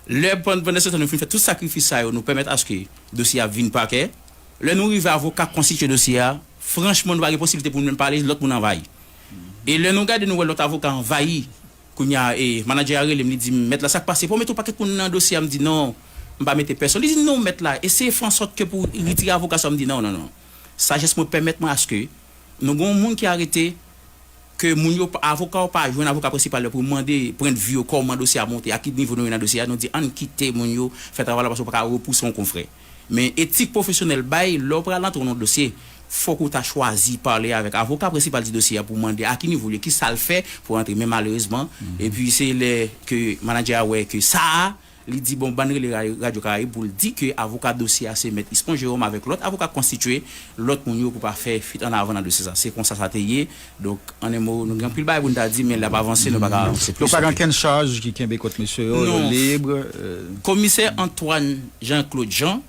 lè pann- pandan se tan nou fin fè tout sakrifis sa yo, nou pèmèt aske dosye a vin pakè. Lè nou rive avoka konstitye dosye a, franchman nou pa gen posiblite pou nou menm pale, lòt moun anvayi. E lè nou gade nou wè lòt avoka anvayi, kounye a e manadjè a rele m, li di m mèt la sa k pase, pou w mete yon pakèt moun nan dosye a? M di non, m pa mete pèsonn. Li di non mèt la, eseye fè ansòt ke pou retire avoka sa. M di non, non, non. Sajès mwen pèmèt mwen aske nou gen yon moun ki arete, ke moun yo, avoka yo pa jwenn avoka prensipal yo pou mande pwennvi yo kòman dosye a monte, a ki nivo nou ye nan dosye a, nou di ann kite moun yo fè travay la paske w pa ka repouse yon konfrè. Men etik pwofesyonèl bay, lè w pral antre nan dosye, fòk ou ta chwazi pale avèk avoka prensipal di dosye a pou mande a ki nivo l ye, kisa l fè pou antre. Men malerezman, epi se lè ke manadjè a wè ke sa a, li di bon, bann rele ra- Radyo Karayib pou l di ke avoka dosye a se mèt Ispan Jerome avèk lòt avoka konstitye, lòt moun yo pou pa fè fuit an avan nan dosye sa. Se konsa sa te ye. Donk, an en mo, nou gen anpil bagay pou n ta di, men l ap avanse, nou pa ka avanse plis. Donk pa gen okenn chaj ki kenbe kont mesye yo, yo lib. Komisè Antoine Jean Claude Jean,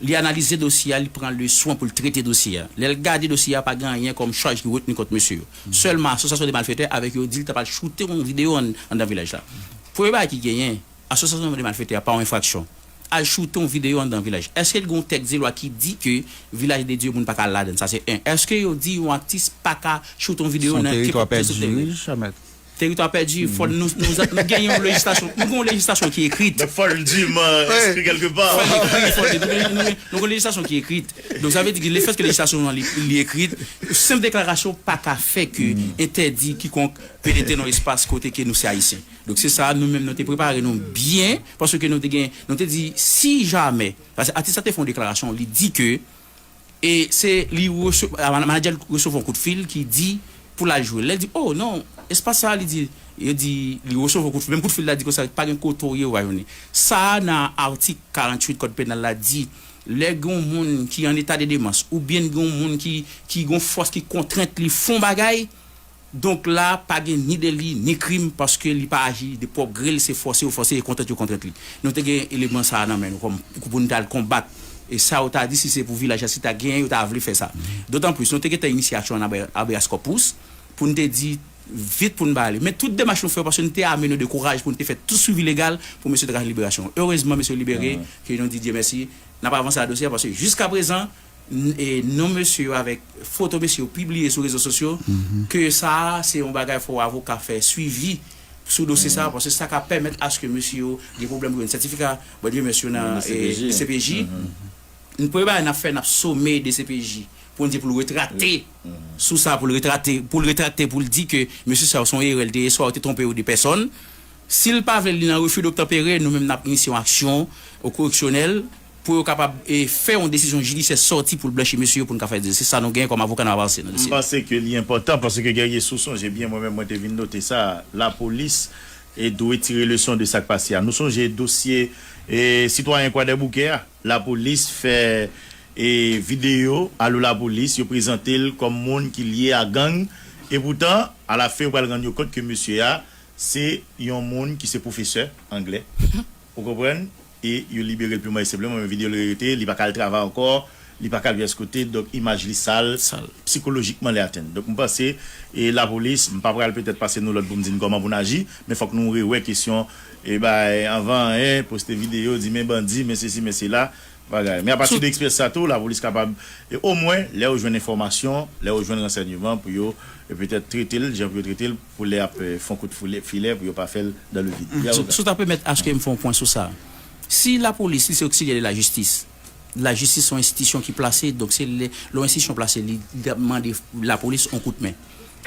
li analize dosye a, li pran le swen pou l trete dosye a. Lè l gade dosye a, pa gen anyen kòm chaj ki retni kont mesye yo. Sèlman, asosyasyon de malfetè avèk yo di l ta pral choute yon videyo an- anndan vilaj la. Premye bagay ki genyen, asosyasyon de malfetè pa yon enfraksyon. Al choute yon videyo anndan vilaj. Èske l gen yon tèks de lwa ki di ke Vilaj de Dye moun pa ka al ladan l? Sa se en. Èske yo di yon atis pa ka choute yon videyo nan kenpòt pye sou teren? Teritwa pèdi, fò nou, nou, nou genyen yon lejislasyon. Nou gen yon lejislasyon ki ekrit. Donk, fò l diman enskri kèlkepa. Fò l ekri, fò l, nou gen, nou gen, nou gen yon lejislasyon ki ekrit. Donk, sa vle di ke lefètke lejislasyon an li, li ekrit, senp deklarasyon pa ka fè ke entèdi kikonk penetre nan espas kote ke nou se Ayisyen. Donk, se sa, nou menm, nou te prepare nou byen, paske nou te gen, nou te di, si jamè, paske atis la te fè yon deklarasyon, li di ke e se li rese- a- manadjè l resevwa yon kout fil ki di pou l al jwe. Lè l di, oh non, espas sa a, li di, yo di, li resevwa yon kout fil. Menm kout fil la di konsa, pa gen kote w ye, w pa jwenn li. Sa a nan atik karanntuit kòd penal la di, lè gen yon moun ki an eta de demans, oubyen gen yon moun ki, ki gen yon fòs ki kontrent li fè yon bagay, donk la, pa gen ni deli, ni krim, paske li pa aji de pwòp gre l, se fòse yo fòse, e kontrent yo kontrent li. Nou te gen eleman sa a nan men nou, kòm, pou nou t al konbat. E sa yo ta di, si se pou vilaj la, si ta genyen, yo ta vle fè sa. Dotanplis, nou te gentan inisye aksyon an habeas corpus, pou n te di, vit pou n ba ale. Men tout demach nou fè yo, paske nou te ame nou de kouraj pou n te fè tout swivi legal pou mesye te ka jwenn liberasyon. Erezman, mesye libere, ke nou di Dye mèsi, n ap avanse nan dosye a, paske jiskaprezan, n- e non mesye yo avèk foto mesye yo pibliye sou rezo sosyo, ke sa a se yon bagay fò avoka fè swivi sou dosye sa a, paske sa ka pèmèt aske mesye yo gen pwoblèm pou jwenn sètifika, bon, jwenn mesye yo nan D C P J. D C P J. Premye bagay n ap fè, n ap some D C P J pou n di pou l retrakte sou sa, pou l retrakte, pou l retrakte, pou l di ke mesye sa yo se yon erè l te ye, swa yo te twonpe yo de pèsòn. Si l pa vle li nan refi doptanpere, nou menm n ap inisye yon aksyon o koreksyonèl pou yo kapab e fè yon desizyon jidisyè sòti pou l blanchi mesye yo pou n ka fè dosye. Se sa nou genyen kòm avoka n ap avanse nan dosye. M panse ke li enpòtan paske Guerrier, si w sonje byen, mwen menm mwen te vin note sa, lapolis e dwe tire leson de sa k pase a. Nou sonje dosye e sitwayen Kwadèboukè a, lapolis fè e videyo, alo lapolis, yo prezante l kòm moun ki lye a gang, epoutan, alafen yo pral rann yo kont ke mesye a, se yon moun ki se pwofesè anglè. Ou konprann? E yo libere l piman e senpleman, men videyo l rete, li pa ka al travay ankò, li pa ka al pyès kote, donk imaj li sal, sikolojikman li atenn. Donk m panse, e lapolis, m pa pral petèt pase nou lòd pou m di n kòman pou n aji, men fòk nou rewè kesyon, e bay anvan anyen, poste videyo, di men bandi, men sesi, men sela, bagay. Men apati de eksperyans sa tou, lapolis kapab, e omwen, lè yo jwenn enfòmasyon, lè yo jwenn ransèyman pou yo, e petèt trete l, jan pou yo trete l, pou lè y ap e, fè yon kout foule- filè, pou yo pa fè l dan le vid. Si w ta pèmèt aske m fè yon pwen sou sa. Si lapolis, li se oksilyè de lajistis, lajistis se yon enstitisyon ki plase, donk se lè lè yon enstitisyon plase, li mande lapolis yon kout men.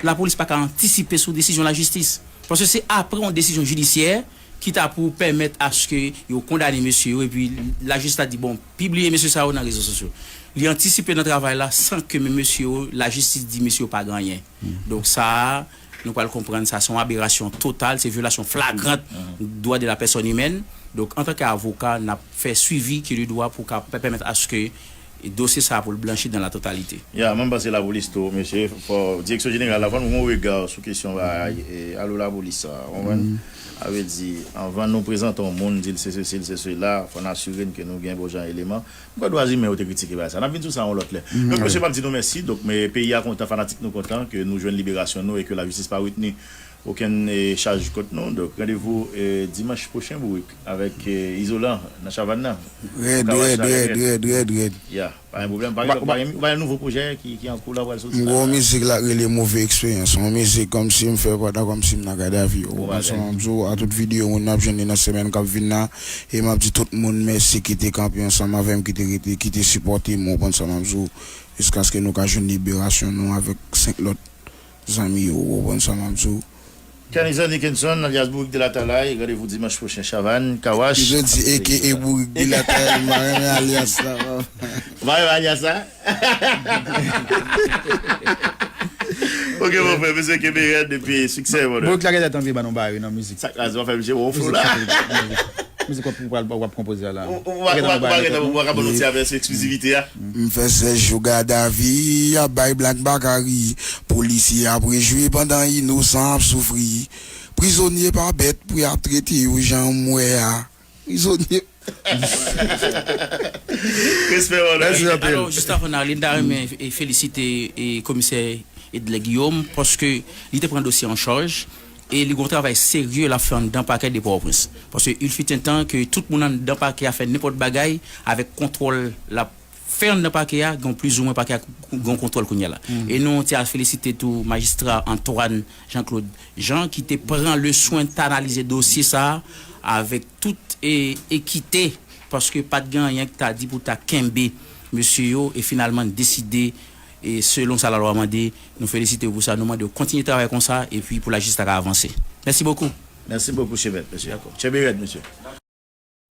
Lapolis pa ka antisipe sou desizyon lajistis. Paske se apre yon desizyon jidisyè ki ta pou pèmèt aske yo kondane mesye yo, epi lajistis la di, bon, pibliye mesye sa yo nan rezo sosyo. Li antisipe nan travay la san ke men mesye yo, lajistis di mesye yo pa gen anyen. Donk sa a, nou pral konprann sa se yon aberasyon total, se vyolasyon flagrant dwa de la pèsòn imèn. Donk, antanke avoka, n ap fè swivi ki de dwa pou ka pèmèt aske e dosye sa a pou l blanchi dans la totalité. Ya, mwen panse lapolis tou, mesye, fò, direksyon jeneral la, fò nou gen yon rega sou kesyon bagay, e, alo lapolis sa, w konprann? Sa vle di, anvan nou prezante yon moun, di l se sesi, l se sela, fò n asire n ke nou gen bon jan eleman. M kwè dwa imen yo te kritike bagay sa. N ap vin sou sa yon lòt lè. Donk, mesye, m ap di nou mèsi. Donk, men, peyi a kontan, fanatik nou kontan ke nou jwenn liberasyon nou e ke lajistis pa retni okenn e, chaj kont nou. Donk, randevou e, dimanch pwochen, Bourik, avèk e, Izolan nan Chavann nan. Rèd, rèd, rèd, rèd, rèd, rèd. Ya, pa gen pwoblèm. Pa gen, pa gen, pa gen nouvo pwojè ki, ki an kou la, pral soti. M gen yon mizik la k rele Move Eksperyans. Yon mizik kòmsi m fè pandan kòmsi m nan Gadavi. Ou konprann sa m ap di w? A tout videyo moun ap jwenn li nan semèn k ap vin la. E m ap di tout moun mèsi ki te kanpe ansanm avè m, ki te rete, ki te sipòte m, ou konprann sa m ap di w, jiskaske nou ka jwenn liberasyon nou avèk senk lòt zanmi yo, ou konprann sa m ap di w. Kenison Dickinson, alyas Bourik de Latalay, randevou dimanch pwochen, Chavann, Kawash. Li jodi, aka Bourik de Latalay, m pa renmen alyas sa. Ou pa renmen alyas sa? Ok, mon frè, mesye, kenbe rèd epi siksè, mon frè. Bourik la gentan tanbe ban nou bagay nan mizik. Sa k raze w ap fè misye wè w flou la. Mizik w ap, w ap, w ap konpoze a la. Ou pa gentan ban nou ti avèsyon eksklizivite a. M fè sèz jou gadavi, y ap bay blag m pa ka ri. Polisye ap rejwi pandan inosan ap soufri. Prizonye pa bèt pou y ap trete yo jan m wè a. Prizonye. Respè, mon frè. Mèsi anpil. Alò, jis avan n ale, m ta renmen e, felisite e, komisè Edlè Guillaume, paske li te pran dosye an chaj e li gen yon travay serye l ap fè anndan pakè de Pòtoprens. Paske il fut un temps ke tout moun anndan pakè a fè nenpòt bagay avèk kontwòl l ap fè anndan pakè a, gen plizoumwen pakè a gen kontwòl kounye a la. E nou te al felisite tou majistra Antoine Jean Claude Jean ki te pran le swen t analize dosye sa a avèk tout e, ekite, paske pa t gen anyen ki ta di pou ta kenbe mesye yo e finalman deside e selon sa lalwa mande. Nou felisite w pou sa, nou mande w kontinye travay konsa epi pou lajistis la ka avanse. Mèsi bokou. Mèsi bokou, chè mèt, mesye. Kenbe rèd, mesye.